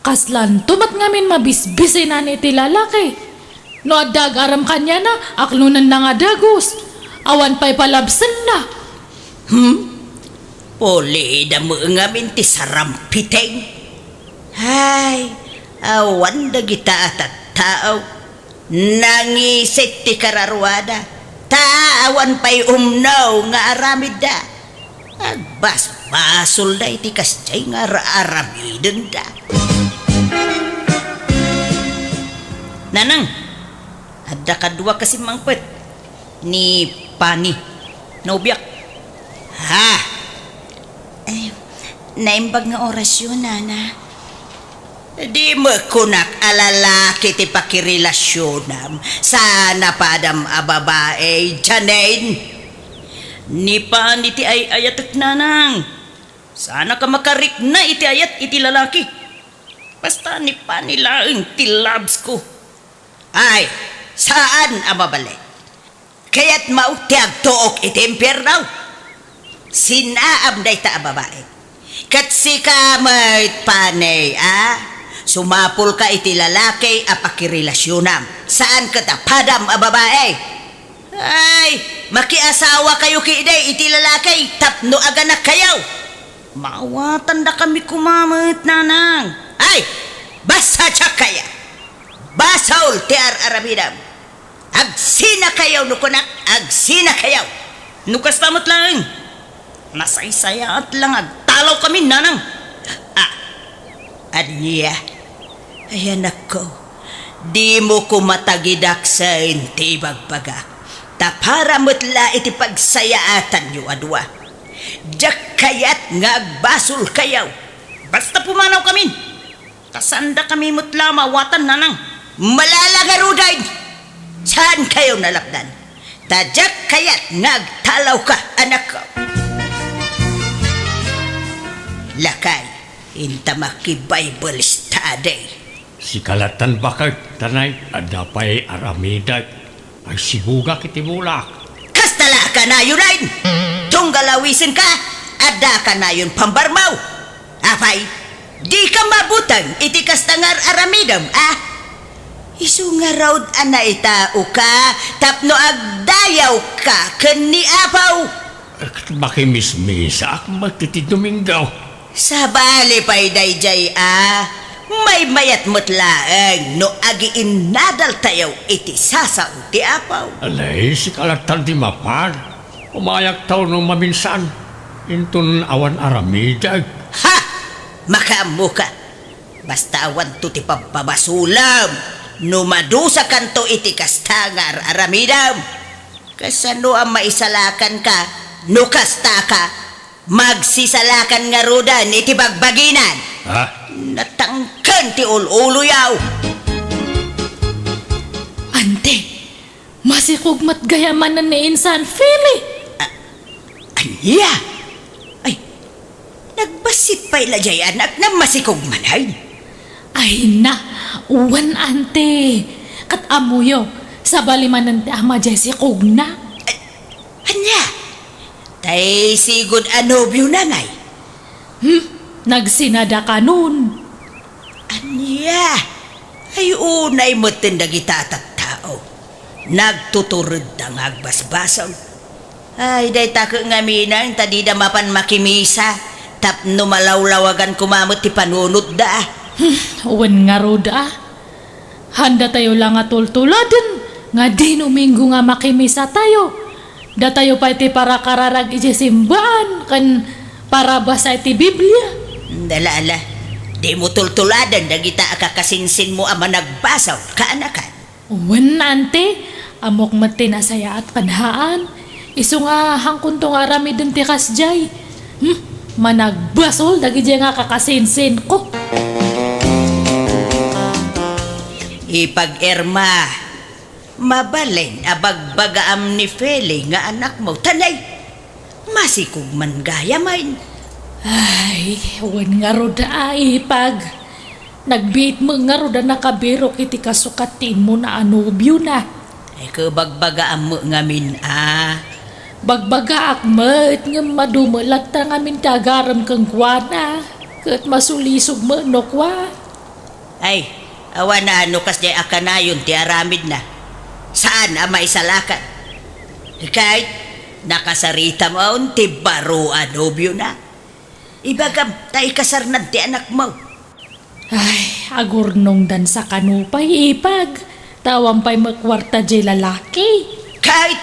Kaslanto met ngamin mabisbisinan iti lalaki. No adda agarem kaniana, aklonenna nga dagus. Awan pay palabsenna. Hmm? Pulida met ngamin ti sarampiteng. Ay, awan dagita a tattao. Nangisit ti kararuada, ta awan pay umno nga aramidda. Agbasbasolda iti kasdiay nga ar-, aramidenda. Nanang, adda kadua kasi mangpet ni Pani, nobiak. Ha? Eh, naimbag nga orasyo, nana. Di met kunak a lalaki ti pakirelasionam. Saan a padam a babai, Janine. Ni Pani ti ay-ayatek, nanang. Saan a ka makarikna iti ayat iti lalaki. Basta ni Pani laeng ti loves ko. Ay, saan a mabalin. Kayatmo ti agtuok iti impierno? Sinaam dayta a babai. Ket sika met, Pani, a? Sumapulka iti lalaki a pakirelasionam. Saan ket a padam a babai. Ay, makiasawakayo ketdi iti lalaki tapno aganakkayo. Maawatandakami koma met, nanang. Ay, basta diak kaya. Basol ti ar-aramidem. Agsinakayo no kunak, agsinakayo. No kasta met laeng, nasaysayaat la nga agtalawkami, nanang. Ah, ania? Ay, anakko, dimo koma tagidaksen ti ibagbagak. Ta para met la iti pagsayaatanyo a dua. Diak kayat nga agbasolkayo. Basta pumanawkamin. Ta saandakami met la maawatan, nanang. Malala ngaruden! Saankayo nalapdan. Ta diak kayat nga agtalawka, anakko. Lakay, inta maki-Bible study. Sika lattan baket, tanay, adda pay aramidek. Ay, sigogak iti bulak. Kasta la a kanayon, ay! Tunggal awisenka, adda kanayon pambarmaw. Apay, dika mabuteng iti kasta nga ar-aramidem, a? Isu ngarud a naitaoka tapno agdayawka ken ni Apo. Ket makimismisaak met iti Domingo. Sabali pay daydiay a, maymayat met laeng no agiinnadaltayo iti sasao ti Apo. Alay, sika lattan ti mapan. Umayaktayo no maminsan, inton awan aramidek. Ha! Makaammoka. Basta awanto ti pabpabasolem no madusakanto iti kasta nga ar-aramidem. Kasano a maisalakanka no kastaka? Magsisalakan ngaruden iti bagbaginan. Ha? Natangken ti ul-uloyo. Ante, masikog met gayam manen ni insan Fili. A-, ania? Ay, nagbassit pay la diay anakna, masikog manen. Ay na, wen, ante. Ket ammoyo, sabali manen ti ama diay sikogna. A-, ania? Tay sigud a nobiona ngay? Hmm? Nagsinada kanon. Ania? Ay, unay metten dagita a tattao. Nagtuturedda nga agbasbasol. Ay, dayta ket ngamin, ta dida mapan makimisa, tapno malawlawagan koma met ti panunotda. Hmm, wen ngarud, a. Haandatayo la nga tultuladen nga idi Domingo nga makimisatayo. Datayo pay ti parakararag idiay simbaan ken parabasa iti Biblia. Ala, ala. Dimo tultuladen dagita a kakasinsinmo a managbasol, kaanakan. Wen, ante, ammok met ti nasayaat ken haan. Isu nga haankonto nga aramiden ti kasdiay. Hmm, managbasol dagidiay nga kakasinsinko. Ipag-Irma, Mabalin a bagbagaam ni Feli nga anakmo, ta nay, masikog man gayamen. Ay, wen ngarud a, Ipag. Nagbiit met ngarud a nakabirok iti kasukat ti Edmon a nobiona. Ay, ket bagbagaam met ngamin a. Bagbagaak met, ngem adu met latta ngamin ti agarem kenkuana, ket masulisog met no kua. Ay, awan a no kasdiay a kanayon ti aramidna. Saan a maisalakan. Ket nakasaritam ti baro a nobiona. Ibagam ta ikasarnan ti anakmo. Ay, agurnongdan sa kano pay, Ipag. Ta awan pay met kuarta diay lalaki. Ket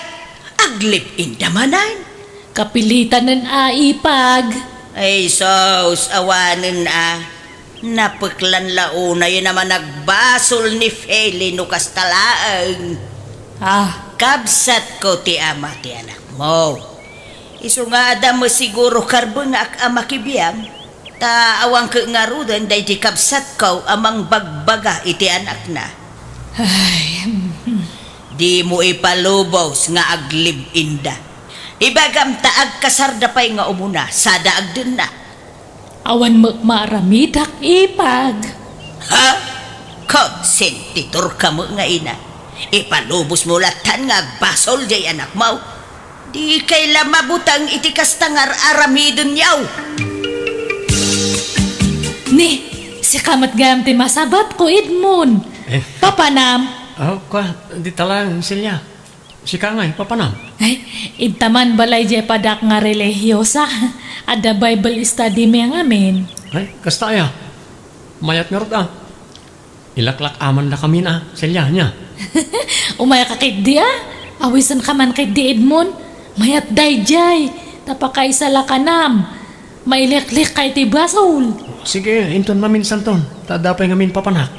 aglib-inda manen. Kapilitanen a, Ipag. Ay, sus, awanen a. Napeklan la unayen a managbasol ni Feli no kasta laeng. Ah. Kabsatko ti ama ti anakmo. Isu nga adda met siguro karbengaak a makibiang, ta awan ket ngaruden daydi kabsatko a mangbagbaga iti anakna. Ay, mm. Dimo ipalubos nga aglib-inda. Ibagam ta agkasarda pay nga umuna, sada agdennak. Awan met maaramidak, Ipag. Ha? Konsentiturka met nga ina. Ipalubosmo lattan nga agbasol diay anakmo. Dikay la mabuteng iti kasta nga ar-aramidenyo. Ni, sika met gayam ti masabatko, Edmon. Eh. Papanam. Oh, kua, dita laeng, Celia. Sika ngay, papanam? Ay, idta man balay diay padak nga relihiosa. Adda Bible study mi ngamin. Ay, kasta aya. Mayat ngarud a. Ilaklak-amandakamin a, Celia, nia? Umayka ketdi a. Awisenka man ketdi, Edmon. Mayat daydiay. Ta pakaisalakanam. Maileklekka iti basol. Sige, inton maminsanton. Ta adda pay ngamin papanak.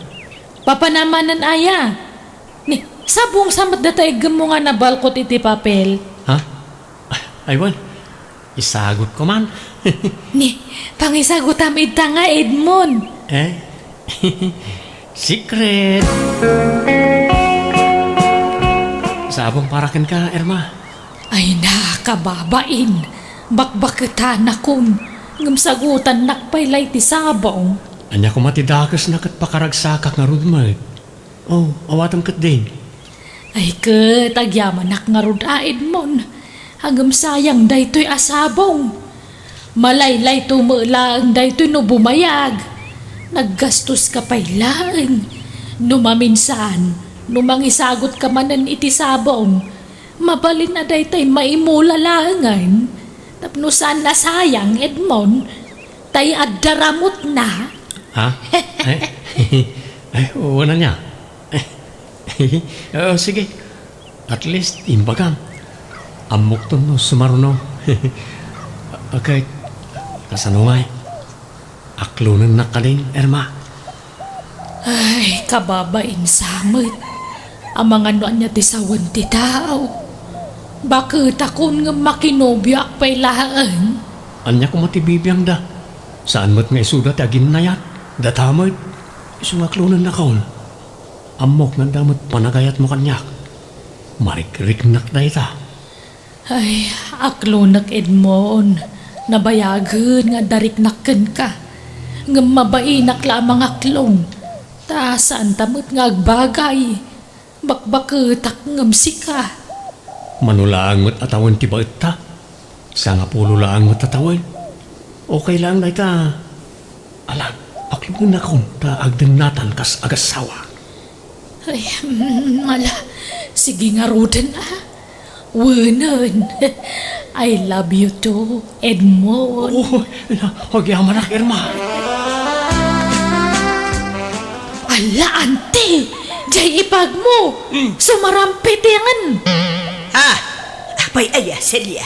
Papanam manen aya. Ni, sabong sa met data iggemmo nga nabalkot iti papel. Ha? Ay, wen. Isagutko man. Ni, pangisagutam idta nga, Edmon. Eh? Secret. Sabong para kenka, Irma. Ay na, kababain. Bakbaketanakon. Ngem sagutannak pay la iti sabong. Ania koma ti dakesna ket pakaragsakak ngarud met? Oh, awatem ketdin. Ay ket, agyamanak ngarud a, Edmon. Ngem sayang daytoy a sabong. Malaylayto met laeng daytoy no bumayag. Naggastoska pay laeng. No maminsan, no mangisagutka manen iti sabong, mabalin a daytay maimula laengen. Tapno saan a sayang, Edmon. Tay adda ramutna. Ha? Ay, ay, wala niya. Oh, sige. At least, imbagam. Ammokton no sumaruno. Okay, kasano ngay? Aklonennak kadin, Irma? Ay, kababain sa met. Amangan no ania ti sawen ti tao. Baketakon ngem makinobioak pay laeng. Ania koma ti bibiangda? Saan met nga isuda ti aginnayat? Data met. Isu nga aklonennakon. Ammok nga adda met panagayatmo kaniak. Marikriknak dayta. Ay, aklonek, Edmon. Nabayagen nga adda riknak kenka. Ngem mabainak la a mangaklon. Ta saanta met nga agbagay. Bakbaketak ngem sika. Mano laeng met a tawen ti baetta? Sangapulo laeng met a tawen. Okay laeng dayta. Ala, aklonennakon ta agdennatan kas agassawa. Ay, mm, ala, sige ngaruden a. Wenen. I love you too, Edmond. Oh, na, agyamanak, Irma. Ala, ante, jay ipagmo. Mm. Sumarampitengen. Ah, apay aya, Celia?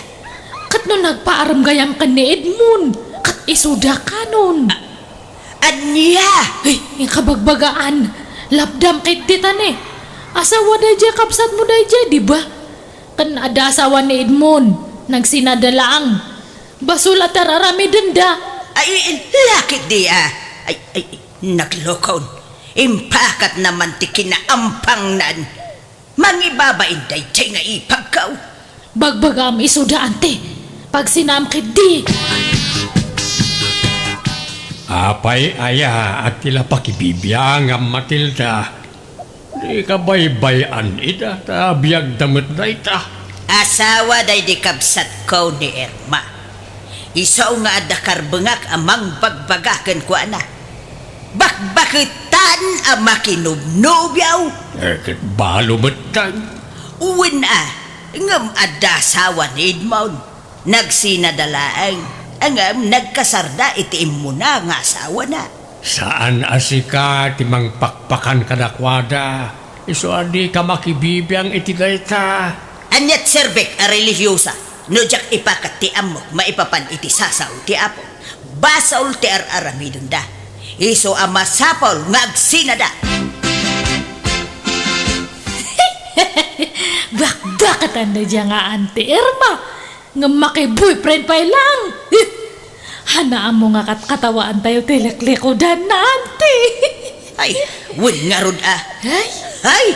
Ket no nagpaaram gayam ken ni Edmond, ket isuda kanon. Ania? Ay, inkabagbagaan. Lapdam ket ditan eh. Asawa daydiay kabsatmo daydiay, di ba? Ken adda asawa ni Edmond, nagsinada laeng. Basol a tararamidenda. Ay, ay, lakit di ah. Ay, ay, naglokon. Impakatna man ti kinaampangnan. Mangibabain daydiay nga ipagko. Bagbagaam isuda, Auntie. Pagsinaam ketdi. Apay aya a ti la pakibibiangam, Matilda? Dika baybay-an ida, ta biagda met dayta. Asawa daydi kabsatko ni Irma. Isu nga adda karbengak a mangbagbaga kenkuana. Bakbaketan a makinubnubio. Eh, ket balo met dayta. Wen a, ngem adda asawa ni Edmond. Nagsinada laeng, ngem nagkasarda iti immuna nga asawana. Saan a sika ti mangpakpakan kadakuada, isu a dika makibibiang iti dayta. Aniat serbek a relihiosa, no diak ipakat ti ammok maipapan iti sasao ti Apo. Basol ti ar-aramidenda. Isu a masapul nga agsinada. Bakbakatan daydiay nga Auntie Irma. Ngem makiboyfriend pay lang. Haan a ammo nga katkatawaantayo ti liklikudanna, Auntie. Ay, wen ngarud a. Ay. Ay,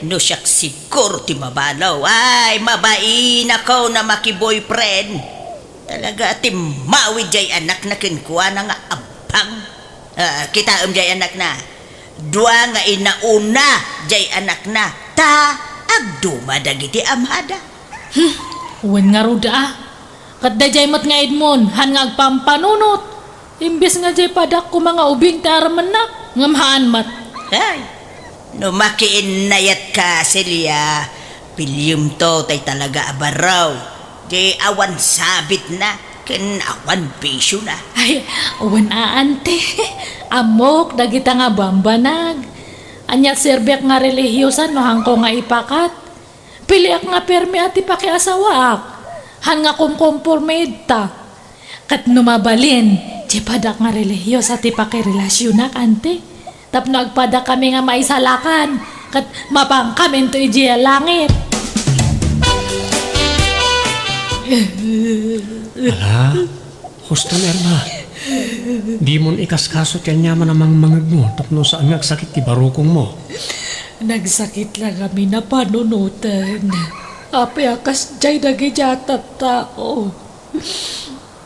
no siak siguro ti mabalo. Ay, mabainakon a makiboyfriend. Talaga a timmawid diay anakna kenkuana nga abbang. Ah, kitaem diay anakna. Dua nga inauna diay anakna. Ta agduma dagiti amada. Hmm, wen ngarud a. Ket daydiay met nga Edmond, haan nga agpampanunot. Imbes nga diay padak koma nga ubing ti armenna, ngem haan met. Ay, no makiinnayatka, Celia, piliyemto tay talaga a baro. Diay awan sabitna ken awan bisiona. Ay, wen a, Auntie. Ammok dagita nga bambanag. Ania serbek nga relihiosa no haanko nga ipakat? Piliak nga permi a ti pakiasawaak. Haan nga kumkomporme ita. Ket no mabalin, diay padak nga relihiosa ti pakirelasionak, Auntie. Tapno agpadakami nga maisalakan, ket mapankaminto idiay langit. Ala, husto, Irma. Dimon ikaskaso ti aniaman a mangmangegmo tapno saan nga agsakit ti barukongmo. Nagsakit la ngamin a panunoten. Apay a kasdiay dagiti a tattao.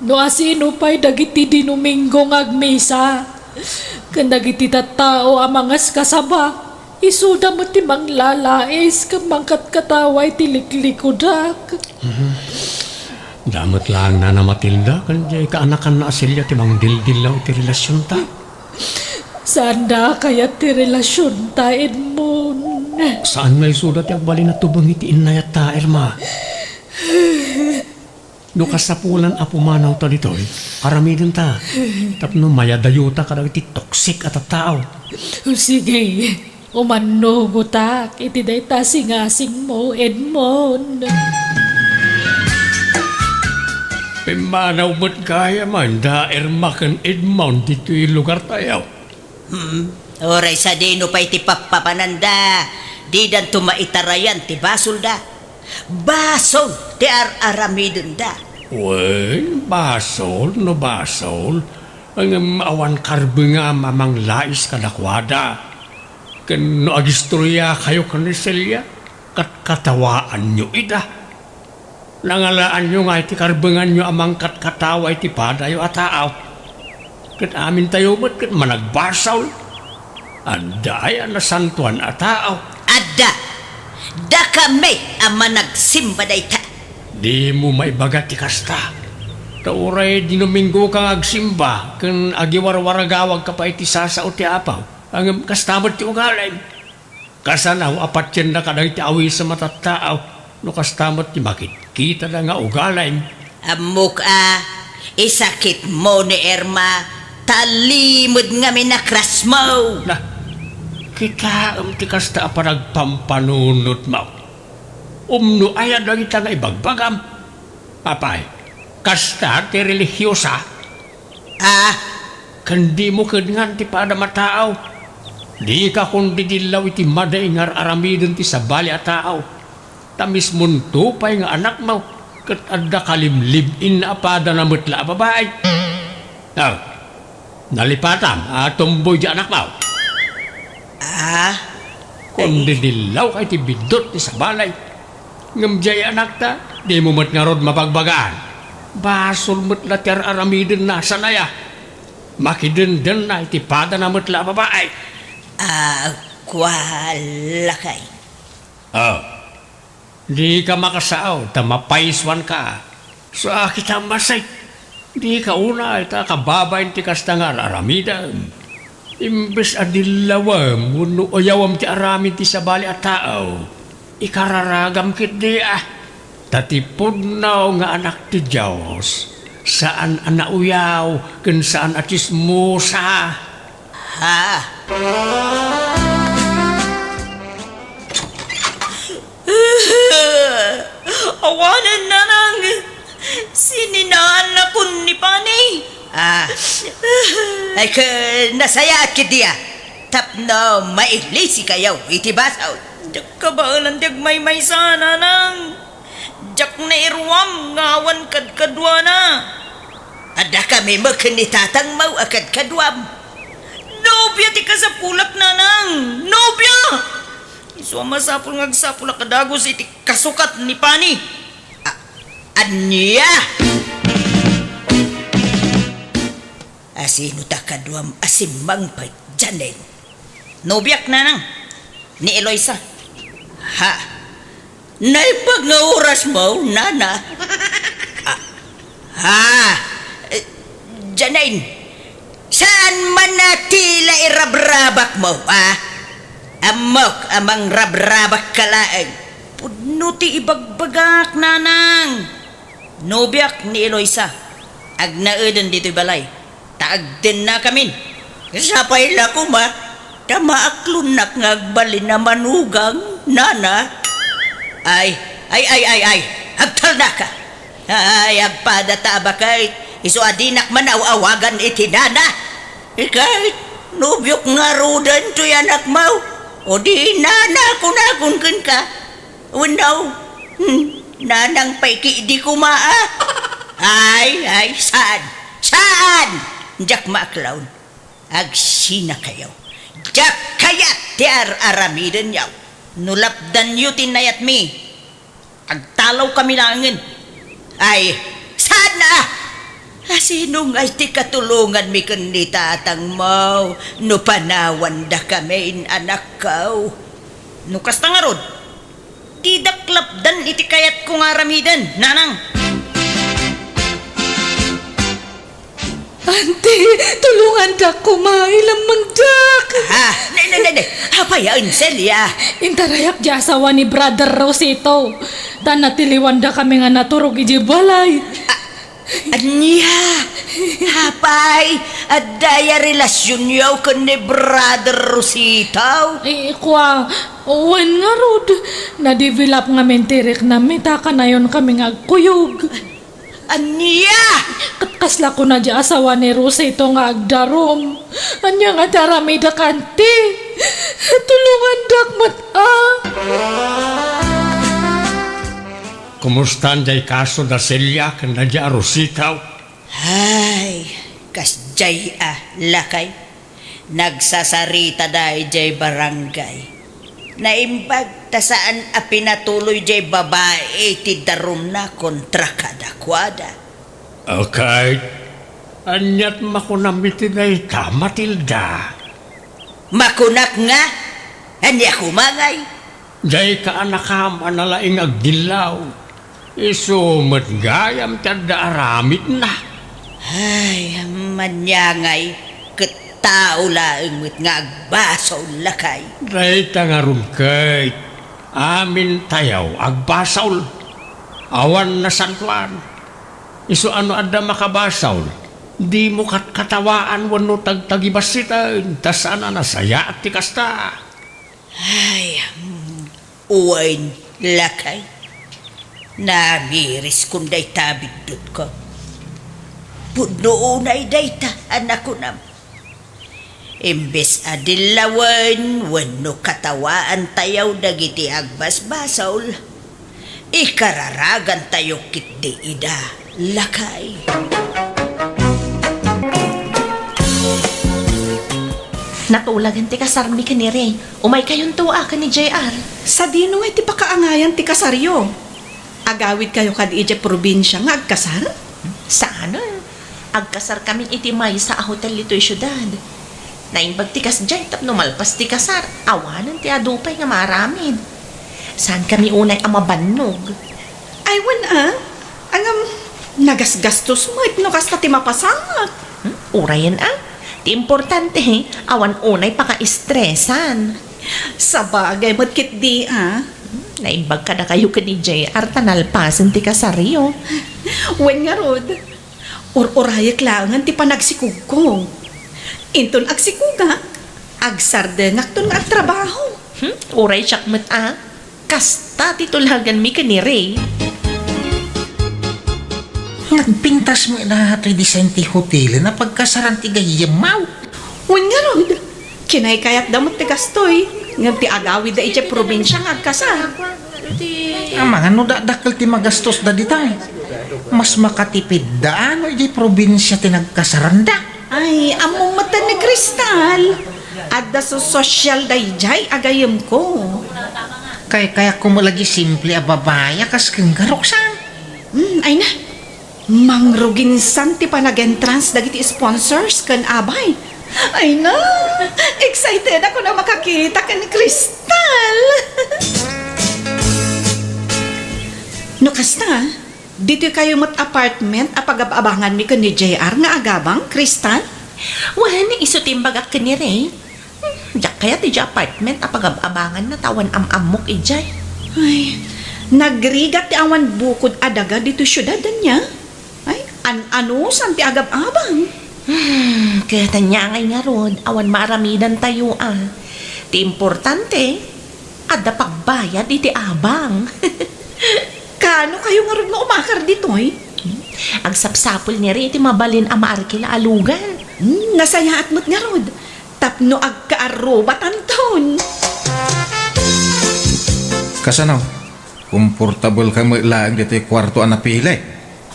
No asino pay dagiti Dinominggo nga agmisa, ken dagiti tattao a mangaskasaba, isuda met ti manglalais ken mangkatkatawa iti liklikudak. Mhm. Da met laeng Nana Matilda ken diay kaanakanna a Celia ti mangdildillaw iti relasionta. Saanda a kayat ti relasionta, Edmond. Saan nga isuda ti agbalin a tubeng iti innayatta, Irma. No kasapulan a pumanawta ditoy, aramidenta tapno mayadayota kadagiti toksik a tattao. Sige, umannugotak iti dayta a singasingmo, Edmond. Pimmanaw met gayam a Irma ken Edmond ditoy lugartayo. Hmm, uray sadino pay ti pappapananda, didanto maitarayan ti basolda. Basol ti ar-aramidenda. Wen, basol no basol, ngem awan karbengam a manglais kadakuada. Ken no agistoriakayo ken ni Celia, katkatawaanyo ida. Nangalaanyo nga iti karbenganyo a mangkatkatawa iti padayo a tao. Ket amintayo met ket managbasol. Adda aya nasantoan a tao? Adda. Dakami a managsimba dayta. Dimo maibaga ti kasta. Ta uray Dinominggoka nga agsimba ken agiwarwaragawagka pay iti sasao ti Apo. Ngem kasta met ti ugalim. Kasano a patienna kadagiti awisem a tattao no kasta met ti makitkitada nga ugalim? Ammok a, isakitmo ni Irma, ta limed ngamin a crushmo. Na, kitaem ti kasta a panagpampanunotmo. Umno aya dagita nga ibagbagam? Apay, kasta ti relihiosa? Ah, ken dimo kenngan ti padam a tao. Dika kondidillaw iti madi nga ar-aramiden ti sabali a tao. Ta mismonto pay nga anakmo, ket adda kalimlib-inna a padana met la a babai. Ah, nalipatam a tomboy di anakmo. Ah, Ay. Didillaw ka iti biddut ti sabali. Ngem diay anakta, dimo met ngarud mabagbagaan. Basol met la ti ar-aramidenna, saan aya? Makidendenna iti padana met la a babai. Ah, kua, lakay. Ah, dika makasao ta mapaysuanka. Sa kita masay, dika unay ta kababain ti kasta nga ar-aramidem. Imbes a dillawem wenno uyawem ti aramid ti sabali a tao, ikararagam ketdi a. Ta ti pudno nga anak ti Dios, saan a nauyaw ken saan a tsismosa. Ha? Awanen, nanang, sininaannakon ni Pani. Ah. Ay, ket nasayaat ketdi a. Tapno mailisikayo iti basol. Diak kabaelan ti agmaymaysa, nanang. Diak nairuam nga awan kadkaduana. Adda kami met ken ni tatangmo a kadkaduam. Nobia ti kasapulak, nanang. Nobia! Isu a masapul nga agsapulak a dagus iti kasukat ni Pani. A-, ania? Asino ta kaduam a simmangpet, Janine? Nobiak, nanang. Ni Eloisa. Ha? Naimbag nga orasmo, nana? Ah, ha? Eh, Janine, saan man a ti la irabrabakmo, a? Ammok a mangrabrabakka laeng. Pudno ti ibagbagak, nanang. Nobiak ni Eloisa. Agnaeden ditoy balay. Ta agdennakamin. Sapay la koma, ta maaklonnak nga agbalin a manugang, nana. Ay, ay, ay, ay, ay, agtalnaka. Ay, agpada ta a baket, isu a dinak man aw-awagan iti nana. Ikay, nobiok ngaruden toy anakmo, o di nana kunakon kenka. Wenno, hmm, nanang pay ketdi koma a. Ay, ay, saan? Saan? Diak maaklon. Agsinakayo. Diak kayat ti ar-aramidenyo. No lapdanyo ti nayatmi, agtalawkami laengen. Ay, saan a? Asino ngay ti katulonganmi ken ni tatangmo no panawandakamin, anakko? No kasta ngarud, didak lapdan iti kayatko nga aramiden, nanang. Auntie, tulongandak koma, ilammengdak. Ha? Ne, ne, ne, ne. Apay a, Celia? Intarayak ti asawa ni Brother Rosito. Ta natiliwandakami nga naturog idiay balay. A-, ania? Apay, adda aya relasionyo ken ni Brother Rosito? Eh, kua, wen ngarud, na-develop ngamin ti riknami ta kanayonkami nga agkuyog. Ania? Ket kasla kuna ti asawa ni Rosito nga agdarum. Ania nga ti aramidek, auntie? Tulongandak met a. Kumustan diay kaso da Celia ken da Rosito? Ay, kasdiay a, lakay. Nagsasaritada idiay barangay. Naimbag ta saan a pinatuloy diay babai ti darumna kontra kadakuada. Ket aniat makunam iti dayta, Matilda? Makunak nga, ania koma ngay? Diay kaanakam a nalaing agdillaw. Isu met gayam ti adda aramidna. Ay, maniangay, ket tao laeng met nga agbasol, lakay. Dayta ngarud ket, amintayo agbasol. Awan nasantoan. Isu a no adda makabasol, dimo katkatawaan wenno tagtagibassiten, ta saan a nasayaat ti kasta. Ay, hmm, wen, lakay. Namiriskon dayta a biddutko. Pudno unay dayta a nakunam. Imbes a dillawen wenno katawaantayo dagiti agbasbasol, ikararagantayo ketdi ida, lakay. Natulagan ti kasarmi ken ni Ray. Umaykayonto a ken ni J R. Sadino ngay ti pakaangayan ti kasaryo? Agawidkayo kadi idiay probinsia nga agkasar? Saan? Agkasarkamin iti maysa a hotel ditoy siudad. Naimbag ti kasdiay tapno malpas ti kasar, awanen ti adu pay nga maaramid. Saankami unay a mabannog. Ay, wen a. Ngem, nagasgastos met no kasta ti mapasamak. Hmm? Urayen a. Ti importante, awan unay pakaistresan. Sabagay met ketdi a. Hmm? Naimbag kadakayo ken ni J R ta nalpasen ti kasaryo. Wen ngarud, ur-urayek laengen ti panagsikogko. Inton agsikogak, agsardengakton nga agtrabaho. Hmm? Uray siak met a. Kasta ti tulaganmi ken ni Ray. Nagpintas met daytoy design ti hotelen a pagkasaran ti gayyemmo. Wen ngarud, kinaykayatda met ti gastoy, ngem ti agawidda idiay probinsia nga agkasar. Amangan no dakdakkel ti magastos da ditoy. Mas makatipidda no idiay probinsia ti nagkasaranda. Ay, ammom met ni Crystal. Adda so-, sosyal daydiay a gayyemko. Kaykayak koma lagi simple a babai a kas kenka, Roxanne. Hmm, ay na. Mangruginsan ti panag-entrance dagiti sponsors ken abay. Ay na, excited ako na makakita ken Crystal. No kasta, ditoy kayo met apartment a pagab-abanganmi ken ni J R nga agabang, Crystal? Wen, isu ti imbagak ken ni Ray. Hmm, diak kayat idiay apartment a pagab-abanganna ta awan am-ammok idiay. Ay, nagrigat ti awan bukod a daga ditoy siudad, ania? Ay, an-anusan ti agab-abang? Hmm, ket ania ngay ngarud, awan maaramidantayo a. Ti importante, adda pagbayad iti abang. Kaano kayo ngarud nga umakar ditoy? Agsapsapul ni Ray iti mabalin a maarkila a lugar. Hmm, nasayaat met ngarud. Tapno agkaarrubatanton. Kasano? Komportabelka met laeng ditoy kuarto a napili?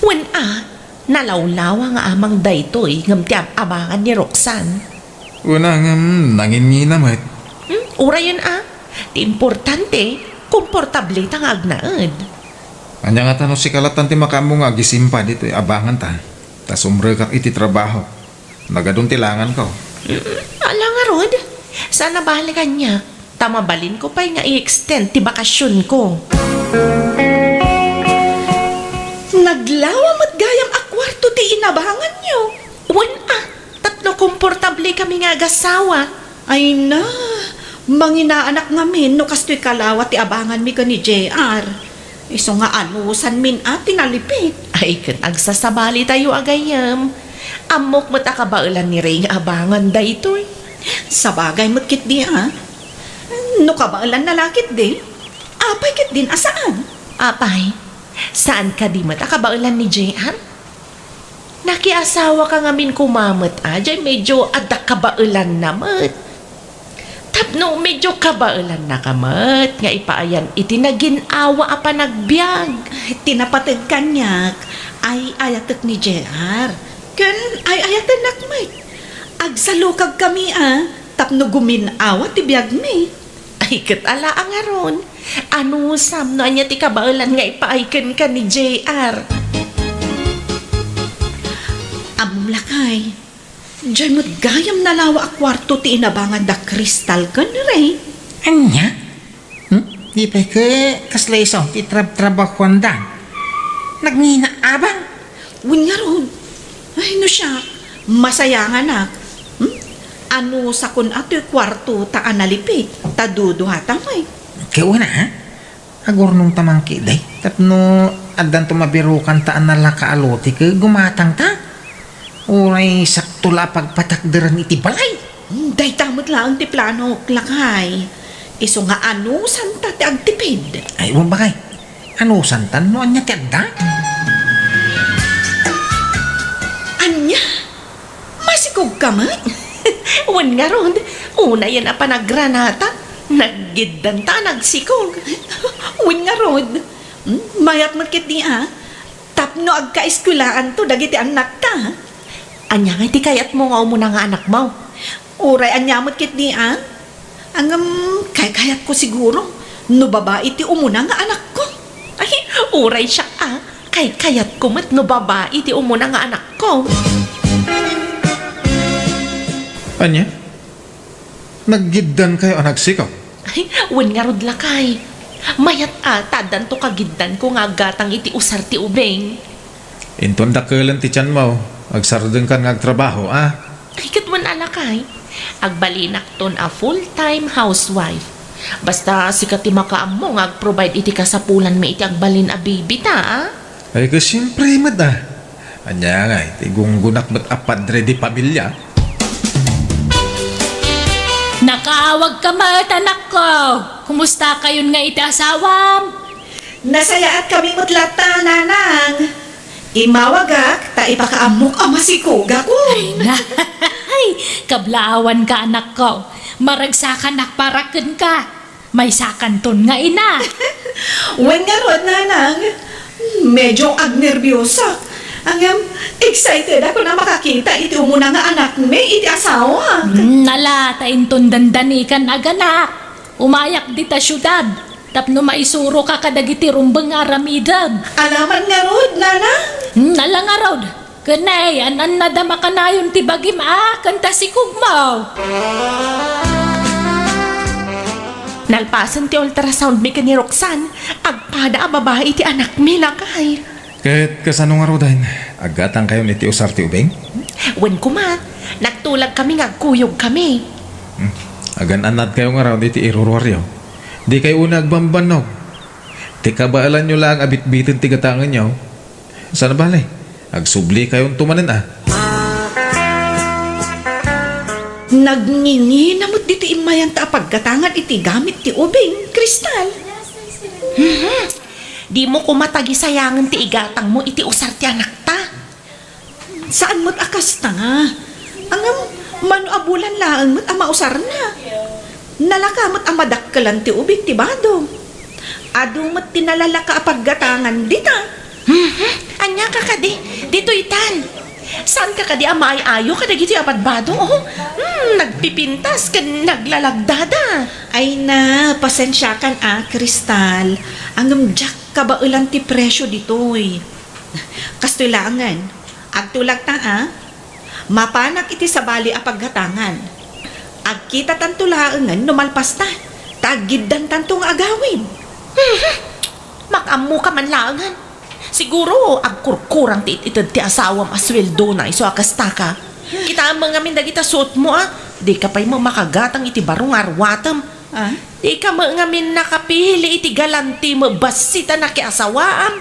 Wen a, nalawlawa nga amang daytoy ngem ti ab-abangan ni Roxanne. Wen a, ngem nangingina met. Hmm, urayen a. Ti importante, komportableta nga agnaed. Ania ngata no sika lattan ti makaammo nga agisimpa ditoy abanganta, ta sumrekak iti trabaho. Nagadun ti langanko. Mm, ala ngarud, saan a bale kaniak, ta mabalinko pay nga i-extend ti bakasionko. Naglawa met gayam a kuarto ti inabanganyo. Wen a, tapno komportable kami nga agasawa. Ay na, manginaanak ngamin no kastoy kalawa ti abanganmi ken ni J R. Isu nga anusanmin a ti nalipit. Ay, ket agsasabalitayo a gayyem. Ammok met a kabaelan ni Ray nga abangan daytoy. Sabagay met ketdi a. No kabaelanna la ketdi, apay ketdin a saan? Apay, saan kadi met a kabaelan ni J R? Nakiasawaka ngamin koma met a, jay medyo adda kabaelanna met. Tapno medyo kabaelannaka met nga ipaayan iti nagin-awa a panagbiag. Ti napateg kaniak, ay-ayatek ni J R. Ken ay-ayatennak met. Agsalukagkami a, tapno gumin-awa ti biagmi. Ay, ket ala a ngarud. Anusam no ania ti kabaelan nga ipaay kenka ni J R? Ammom lakay, jay met gayam nalawa a kuarto ti inabangan da Crystal ken Ray. Ania? Hmm? Di pay ket kasla isu ti trab-trabahuanda? Nagngina abang? Wen ngarud. Ay, no siak, masayanganak. Hmm? Anusakon a toy kuartota a nalipit, ta duduata met. Ket wen a, agurnongta man ketdi, tapno addanto mabirokanta a nalaka a lote ket gumatangta. Uray sakto la a pagpatakderen iti balay. Hmm, dayta met laeng ti planok, lakay. Isu nga anusanta ti agtipid. Ay, wen bakay. Anusantan no ania ti adda? Ania? Masikogka met? Wen ngarud, unayen a panagranata, naggiddanta a nagsikog. Wen ngarud, hmm, mayat met ketdi a, tapno agkaeskuelaanto dagiti annakta. Ania ngay ti kayatmo nga umuna nga anakmo? Uray ania met ketdi, a? Ngem, kaykayatko siguro no babai ti umuna nga anakko. Ay, uray siak, a. Kaykayatko met no babai ti umuna nga anakko. Ania? Naggiddankayo a nagsikaw? Ay, wen ngarud, lakay. Mayat a ta addanto kagiddanko nga aggatang iti usar ti ubing. Inton dakkelen ti tianmo, agsardengkan nga agtrabaho, a? Ay, ket wen a, lakay. Agbalinakton a full-time housewife. Basta sika ti makaammo nga agprovide iti kasapulanmi iti agbalin a baby ta, a? Ay, ket siempre met, a. Ania ngay, ti gunggonak met a padre di pamilya? Nakaawagka met, anakko. Kumustakayon nga iti asawam? Nasayaatkami met latta, nanang. Immawagak ta ipakaammok a masikogakon. Ay, na. Ay, kablaawanka, anakko. Maragsakanak para kenka. Maysakanton nga ina. Wen ngarud, nanang. Medyo agnerbiosak. Ngem, excited ako a makakita iti umuna nga anakmi iti asawa. Hmm, ala, ta inton dandanikan aganak, umayak dita siudad tapno maisuroka kadagiti rumbeng nga aramidem. Ala man ngarud, nanang. Hmm, ala ngarud. Ken ay, an-annada makanayon ti bagim a ken ta sikogmo. Nalpasen ti ultrasound mi ken ni Roxanne, agpada a babai ti anakmi, lakay. Ket kasano ngaruden? Aggatangkayon iti usar ti ubing? Wen koma, nagtulagkami nga agkuyogkami. Hmm. Agan-annadkayo ngarud iti iruruaryo. Dikayo unay agbambannog. Ti kabaelanyo laeng a bitbiten ti gatangenyo. Saan a bale, agsublikayon to manen a. Nagngingina met ditoy immayanta a paggatangan iti gamit ti ubing, Crystal. Mhm. Dimo koma tagisayangen ti igatangmo iti usar ti anakta. Saan met a kasta. Ngem, mano a bulan laeng met a mausarna. Nalaka met a madakkelan ti ubing ti bado. Adu met ti nalalaka a paggatangan dita. Mhm. Ania ka kadi? Ditoy tan. Saan ka kadi a maay-ayo kadagitoy a badbado? Oh, hmm, nagpipintas ken naglalagdada. Ay na, pasensiakan a, Crystal. Ngem diak kabaelan ti presio ditoy. Kastoy laengen, agtulagta a. Mapanak iti sabali a paggatangan. Agkitatanto laengen no malpasta, ta aggiddantanto nga agawid. Mhm. Makaammoka man laengen. Siguro, agkurkurang ti it-ited ti asawam a sueldona isu a kastaka. Kitaem ngamin dagita suotmo a, dika pay met makagatang iti baro nga aruatem. Ah? Dika met ngamin nakapili iti galanti met bassit a nakiasawaam.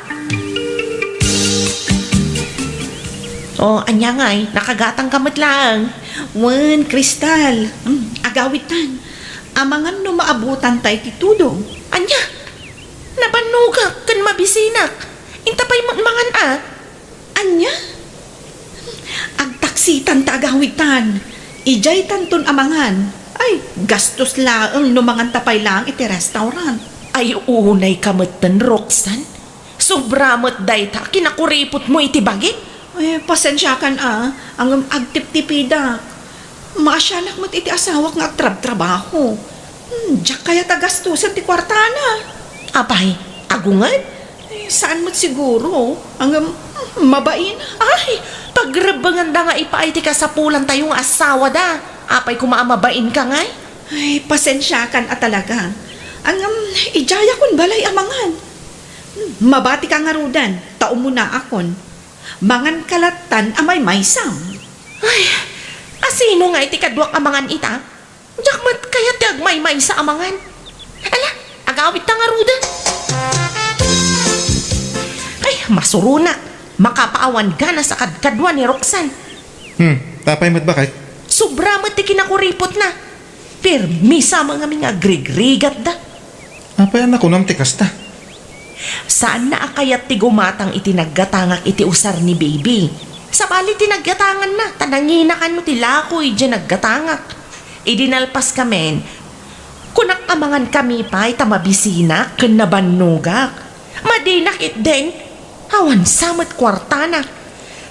O, ania ngay, nakagatangka met laeng. Wen, Crystal, mm, agawidtan. Amangan no maabutanta iti tudong. Ania? Nabannogak ken mabisinak. Inta pay met mangan a. Ania? Agtaksitan ta agawidtan. Idiaytanton a mangan. Ay, gastos laeng no manganta pay laeng iti restaurant. Ay, unayka metten, Roxanne. Sobra met dayta a kinakuripotmo iti bagim. Eh, pasensiakan a, ngem agtiptipidak. Maasianak met iti asawak nga agtrabtrabaho. Hmm, diak kayat a gastosen ti kuartana. Apay, agunged? Eh, saan met siguro. Ngem, hmm, mabain. Ay, pagrebbengenda nga ipaay ti kasapulantayo nga asawada. Apay koma a mabainka ngay? Ay, pasensiakan a talaga. Ngem, idiayakon balay a mangan. Hmm, mabatika ngaruden, ta umunaakon. Manganka lattan a maymaysam. Ay, asino ngay ti kaduak a mangan ita? Diak met kayat ti agmaymaysa a mangan. Ala, agawidta ngaruden. Ay, masuronak. Makapaawan ganas a kadkadua ni Roxanne. Hmm, apay met, baket? Sobra met ti kinakuripotna. Permi sa ngamin nga agrigrigatda. Apay a nakunam ti kasta? Saanna a kayat ti gumatang iti naggatangak iti usar ni baby. Sabali ti naggatanganna, ta nanginakan no ti lako idiay naggatangak. Idi nalpaskamin, kunak a mangankami pay ta mabisinak ken nabannogak. Madinak itdin, awan sa met kuartana.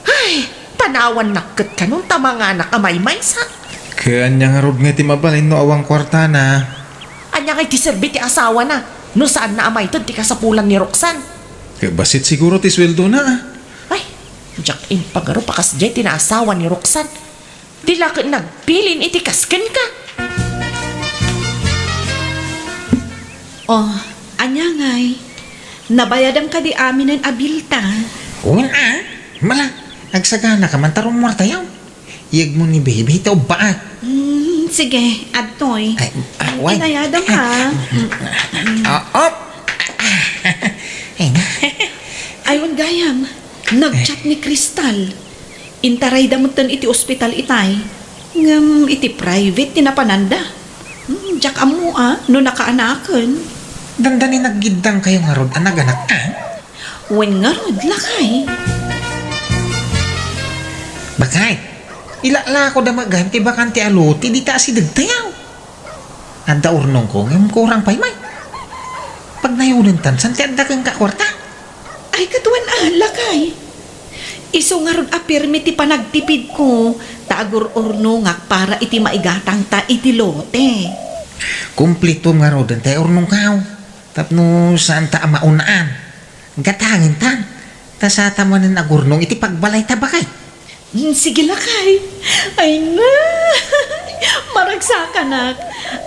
Ay, panawannak ket kanon ta manganak a maymaysa. Ket ania ngarud ngay ti mabalin no awan kuartana? Ania ngay ti serbi ti asawana no saanna a maited ti kasapulan ni Roxanne? Ket bassit siguro ti sueldona, ah. Ay, diak impagaro pakasdiay ti naasawa ni Roxanne. Di la ket nagbilin iti kas kenka. Oh, ania ngay? Nabayadam kadi aminen a bilta? Wen a, mala, agsaganaka man ta rummuartayo. Iyegmo ni Baby ti ubbaak. Mm, sige, adtoy. Ay, ah, wen. Inayadam, ha? Ah, op. Ay, na. Ay, wen gayam, nag-chat ni Crystal. Intarayda metten iti ospital itay. Ngem iti private ti napananda. Hmm, diak ammo a no nakaanaken. Dandani naggiddangkayo ngarud a naganak, a? Wen ngarud, lakay. Bakay, ilalakoda met gayam ti bakante a lote dita asidegtayo. Adda urnongko, ngem kurang pay met. Pagnayodentan, saan ti adda kenka a kuarta? Ay, ket wen a, lakay. Isu ngarud a pirmi ti panagtipidko, ta agur-urnongak para iti maigatangta iti lote. Kumplito ngaruden ti urnongkayo, tapno saanta a maun-an. Gatangentan, ta saanta manen agurnong iti pagbalayta, bakay. Hmm, sige, lakay. Ay na! Maragsakanak.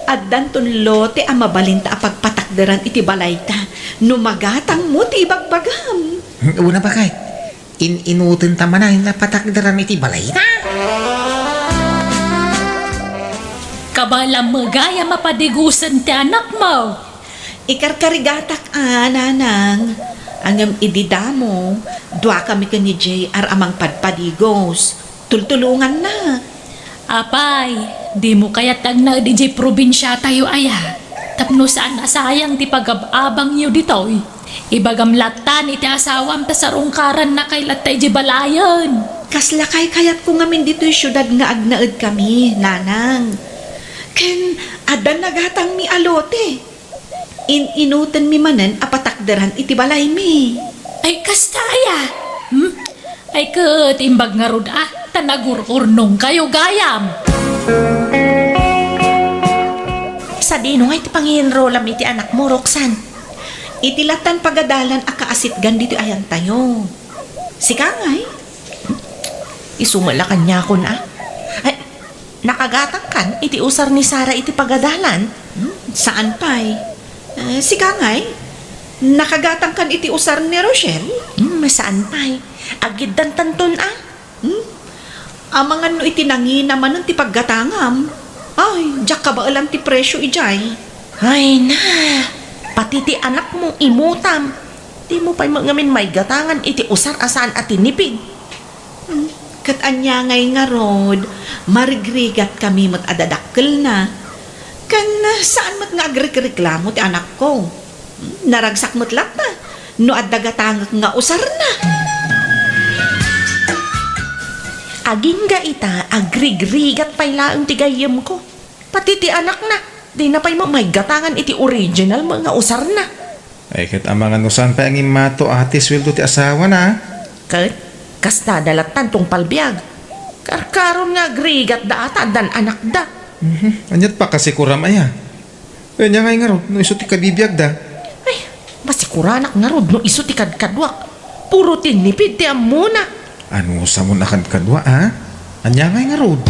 Addanton lote a mabalinta a pagpatakderan iti balayta no magatangmo ti ibagbagam. Hmm, una, bakay. In-inutenta manen a patakderan iti balayta. Kabaelam met gayam a padigusen ti anakmo. Ikarkarigatak a, nanang. Ngem idi damo, duakami ken ni J R a mangpadpadigos. Tultulongannak. Apay, dimo kayat ti agnaed idiay probinsiatayo aya? Tapno saan a sayang ti pagab-abangyo ditoy. Ibagam lattan iti asawam ta sarungkarannakay latta idiay balayen. Kasla kay kayatko ngamin ditoy siudad nga agnaedkami, nanang. Ken adda nagatangmi a lote. In-inutenmi manen a patakderan iti balaymi. Ay, kasta aya? Hmm? Ay, ket imbag ngarud a, ta nagur-urnongkayo gayam. Sadino ngay ti pangienrolam iti anakmo, Roxanne? Iti lattan pagadalan a kaasitgan ditoy ayantayo. Sika ngay? Isu met la kaniakon a. Ay, nakagatangkan iti usar ni Sarah iti pagadalan? Hmm, saan pay? Eh, sika ngay? Nakagatangkan iti usar ni Rochelle? Hmm, saan pay? Agiddantanton a. Hmm? Amangan no iti nangina manen ti paggatangam. Ay, diak kabaelan ti presio idiay. Ay na, pati ti anakmo, imutam. Dimo pay met ngamin maigatangan iti usar a saan a tinipid. Hmm, ket ania ngay ngarud, marigrigatkami met a dadakkelna. Ken saan met nga agrikreklamo ti anakko. Hmm, naragsak met latta no adda gatangek nga usarna. Agingga ita, agrigrigat pay laeng ti gayyemko. Pati ti anakna, dina pay met maigatangan iti original met nga usarna. Ay, ket amangan no saan pay a ngimmato a ti sueldo ti asawana, a? Ket, kastada lattan tungpal biag. Karkaron nga agrigatda a ta addan anakda. Mhm. Aniat pakasikuram aya? Ania ngay ngarud no isu ti kabibiagda? Ay, masikuranak ngarud no isu ti kadkaduak. Puro tinipid ti ammona. Anusamon a kadkadua, a? Ania ngay ngarud?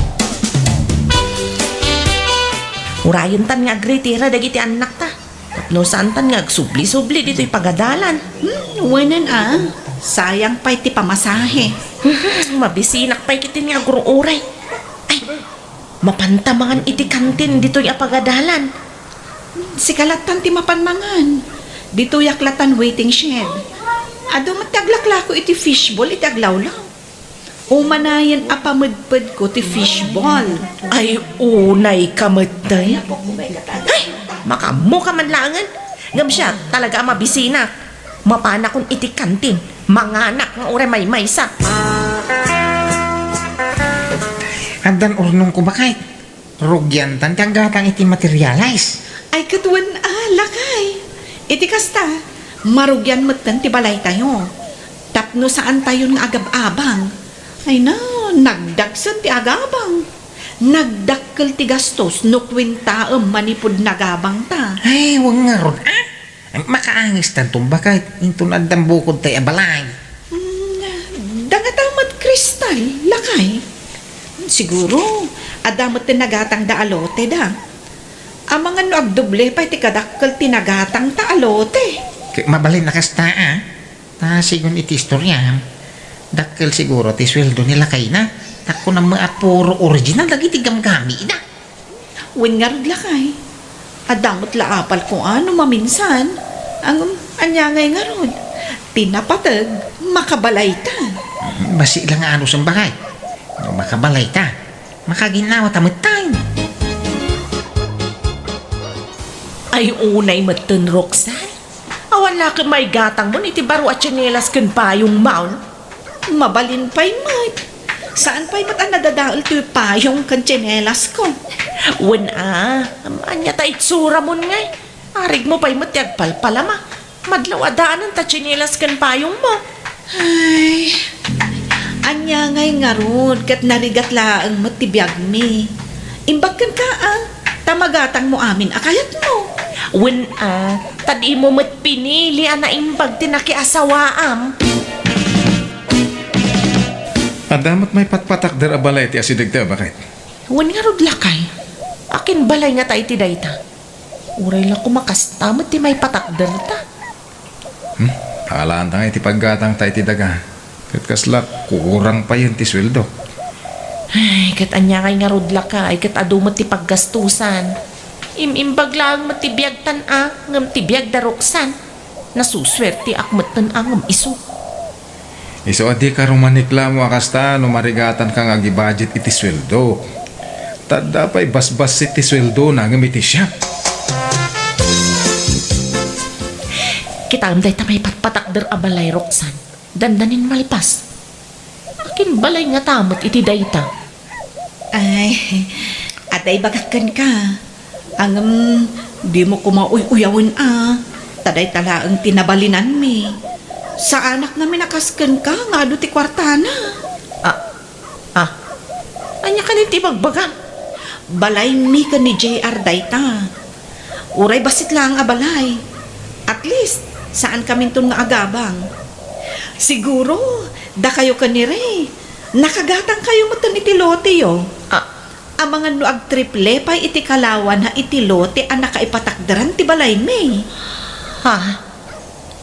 Urayentan nga agritira dagiti annakta. Tapno saantan nga agsubli-subli ditoy pagadalan. Hmm, wenen a. Sayang pay ti pamasahe. Mabisinak pay ketdi nga agur-uray. Ay, mapanta mangan iti kantin ditoy a pagadalan. Sika lattan ti mapan mangan. Ditoyak lattan waiting shed. Adu met ti aglaklako iti fishball iti aglawlaw. Umanayen a pamedpedko ti fishball. Ay, unayka metten. Ay, makaammoka man laengen. Ngem siak, talaga a mabisinak. Mapanakon iti kantin. Manganak nga uray maymaysa. Addan urnongko, bakay. Rugiantan ti aggatang iti materialis. Ay, ket wen a, lakay. Iti kasta, marugian metten ti balaytayo. Tapno saantayon nga agab-abang. Ay na, nagdagsen ti agabang. Nagdakkel ti gastos no kuentaem manipud nagabangta. Ay, wen ngarud, a? Makaangestanton baket inton addan bukodtay a balay. Mm, dangata met, Crystal, lakay. Siguro, adda met ti nagatangda a loteda. Amangan no agdoble pay ti kadakkel ti nagatangta a lote. Ket mabalin a kasta, a? Ta sigun iti istoriam, dakkel siguro ti sueldo ni lakayna. Ta kunam met a puro original dagiti gamgamina. Wen ngarud, lakay, adda met la apalko a no maminsan. Ngem ania ngay ngarud? Ti napateg, makabalayta. Mhm, bassit la nga anusen, baket. No makabalayta, makaginnawata metten. Ay, unay metten, Roxanne. Awan la ket maigatangmon iti baro a tsinelas ken payongmon. Mabalin pay met. Saan pay met a nadadael ti payong ken tsinelasko. Wen a, ania ta itsuramon ngay? Arigmo pay met ti agpalpalama. Madlaw a daanen ta tsinelas ken payongmo. Ay, ania ngay ngarud ket narigat laeng met ti biagmi. Imbag kenka, a, ta magatangmo amin a kayatmo. Wen a, ta dimo met pinili a naimbag ti nakiasawaam. Adda met maipatpatakder a balay ti asidegta, baket? Wen ngarud, lakay. Akin balay ngata iti dayta? Uray la koma kasta met ti maipatakderta. Hmm? Alaanta ngay ti paggatangta iti daga. Ket kasla kurang payen ti sueldo. Ay, ket ania ngay ngarud, lakay, ket adu met ti paggastusan. Im-imbag laeng met ti biagtan a, ngem ti biag da Roxanne. Nasusuerteak metten a ngem isu. Isu a dika rumaniklamo a kasta no marigatanka nga agibudget iti sueldo. Ta adda pay basbassit ti sueldona ngem iti siak. Kitaem dayta maipatpatakder a balay, Roxanne. Dandanin malpas. Akin balay ngata met iti dayta? Ay, adda ibagak kenka. Ngem, dimo koma uy-uyawen a, ta dayta laeng ti nabalinanmi. Saanak ngamin a kas kenka nga adu ti kuartana. Ah, ah. Ania kadi ti ibagbagam? Balaymi ken ni J R dayta. Uray bassit laeng a balay. At least, saankaminton nga agabang. Siguro, dakayo ken ni Ray, nakagatangkayo metten iti loteyo. Ah. Amangan no agtriple pay iti kalawana iti lote a nakaipatakderan ti balaymi. Ha?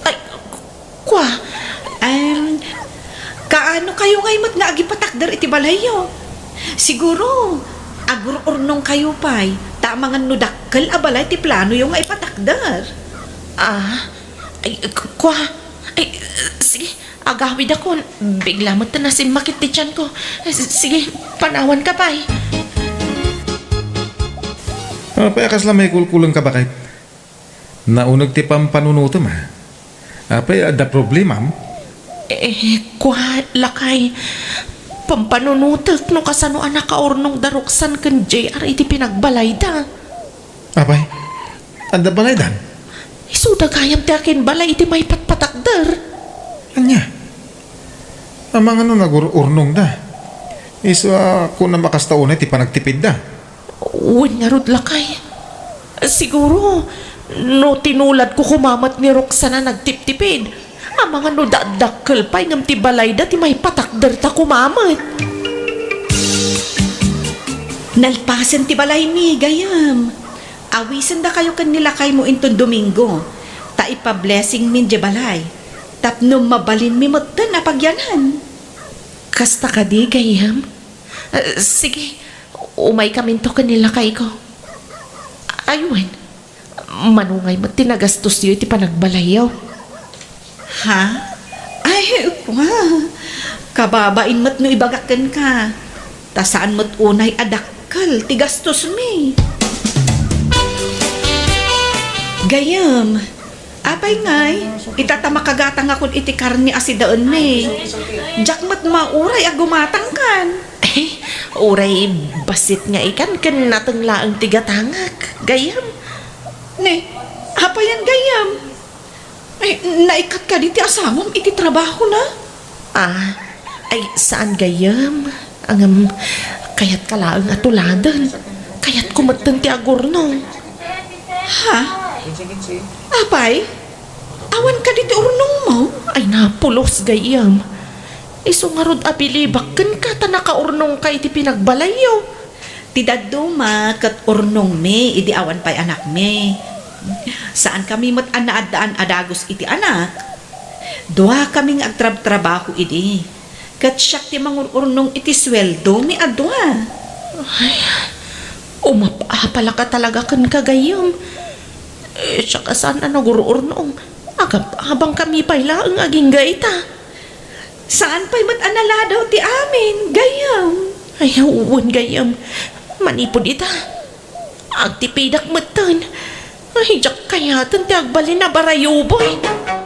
Ay, kua? Em, kaano kayo ngay met nga agipatakder iti balayyo? Siguro, agur-urnong kayo pay, ta amangan no dakkel a balay ti planoyo nga ipatakder. Ah, ay, k-, kua? Ay, sige, agawidakon. Bigla met ta nasimmakit ti tianko. S-, sige, panawanka pay. Apay a kasla maikulkulengka, baket? Nauneg ti pampanunotem, a? Apay, adda problemam? Eh, kua, lakay. Pampanunotek no kasano a nakaurnong da Roxanne ken J R iti pinagbalayda. Apay, adda balaydan? Isuda gayam ti akin balay iti maipatpatakder. Ania? Amangan no nagur-urnongda. Isu a kunam a kasta unay ti panagtipidda. Wen ngarud, lakay. Siguro, no tinuladko koma met ni Roxanne a nagtiptipid, amangan no dakdakkel pay ngem ti balayda ti maipatakderta koma met. Nalpasen ti balaymi, gayyem. Awisendakayo ken ni lakaymo inton Domingo, ta ipa-blessingmin diay balay, tapno mabalinmi metten a pagyanan. Kasta kadi, gayyem? Ah, sige, umaykaminto ken ni lakayko. Ay wen, mano ngay met ti nagastosyo iti panagbalayyo? Ha? Ay, kua. Kababain met no ibagak kenka. Ta saan met unay a dakkel ti gastosmi. Gayyem, apay ngay, ita ta makagatangakon iti karne a sidaenmi. Diak met mauray a gumatangkan. Eh, uray bassit nga ikan ken nateng laeng ti gatangak, gayyem. Ne, apayen, gayyem? Ay, naikat kadi ti asawam iti trabahona? Ah, ay, saan, gayyem? Ngem, kayatka laeng a tuladen. Kayatko metten ti agurnong. Ha? Apay? Awan kadi ti urnongmo? Ay, napulos, gayyem. Isu ngarud a bilibak kenka ta nakaurnongka iti pinagbalayyo. Ti dadduma ket urnongmi idi awan pay anakmi. Saankami met a naaddaan a dagus iti anak. Duakami nga agtrabtrabaho idi. Ket siak ti mangur-urnong iti sueldomi a dua. Ay, umap-apalaka talaga kenka, gayyem. Eh, siak a saan a nagur-urnong. Agab-abangkami pay laeng agingga ita. Saan pay met a naladaw ti amin, gayyem? Ay, wen, gayyem. Manipud ita, agtipidak metten. Ay, diak kayaten ti agbalin a barayuboy.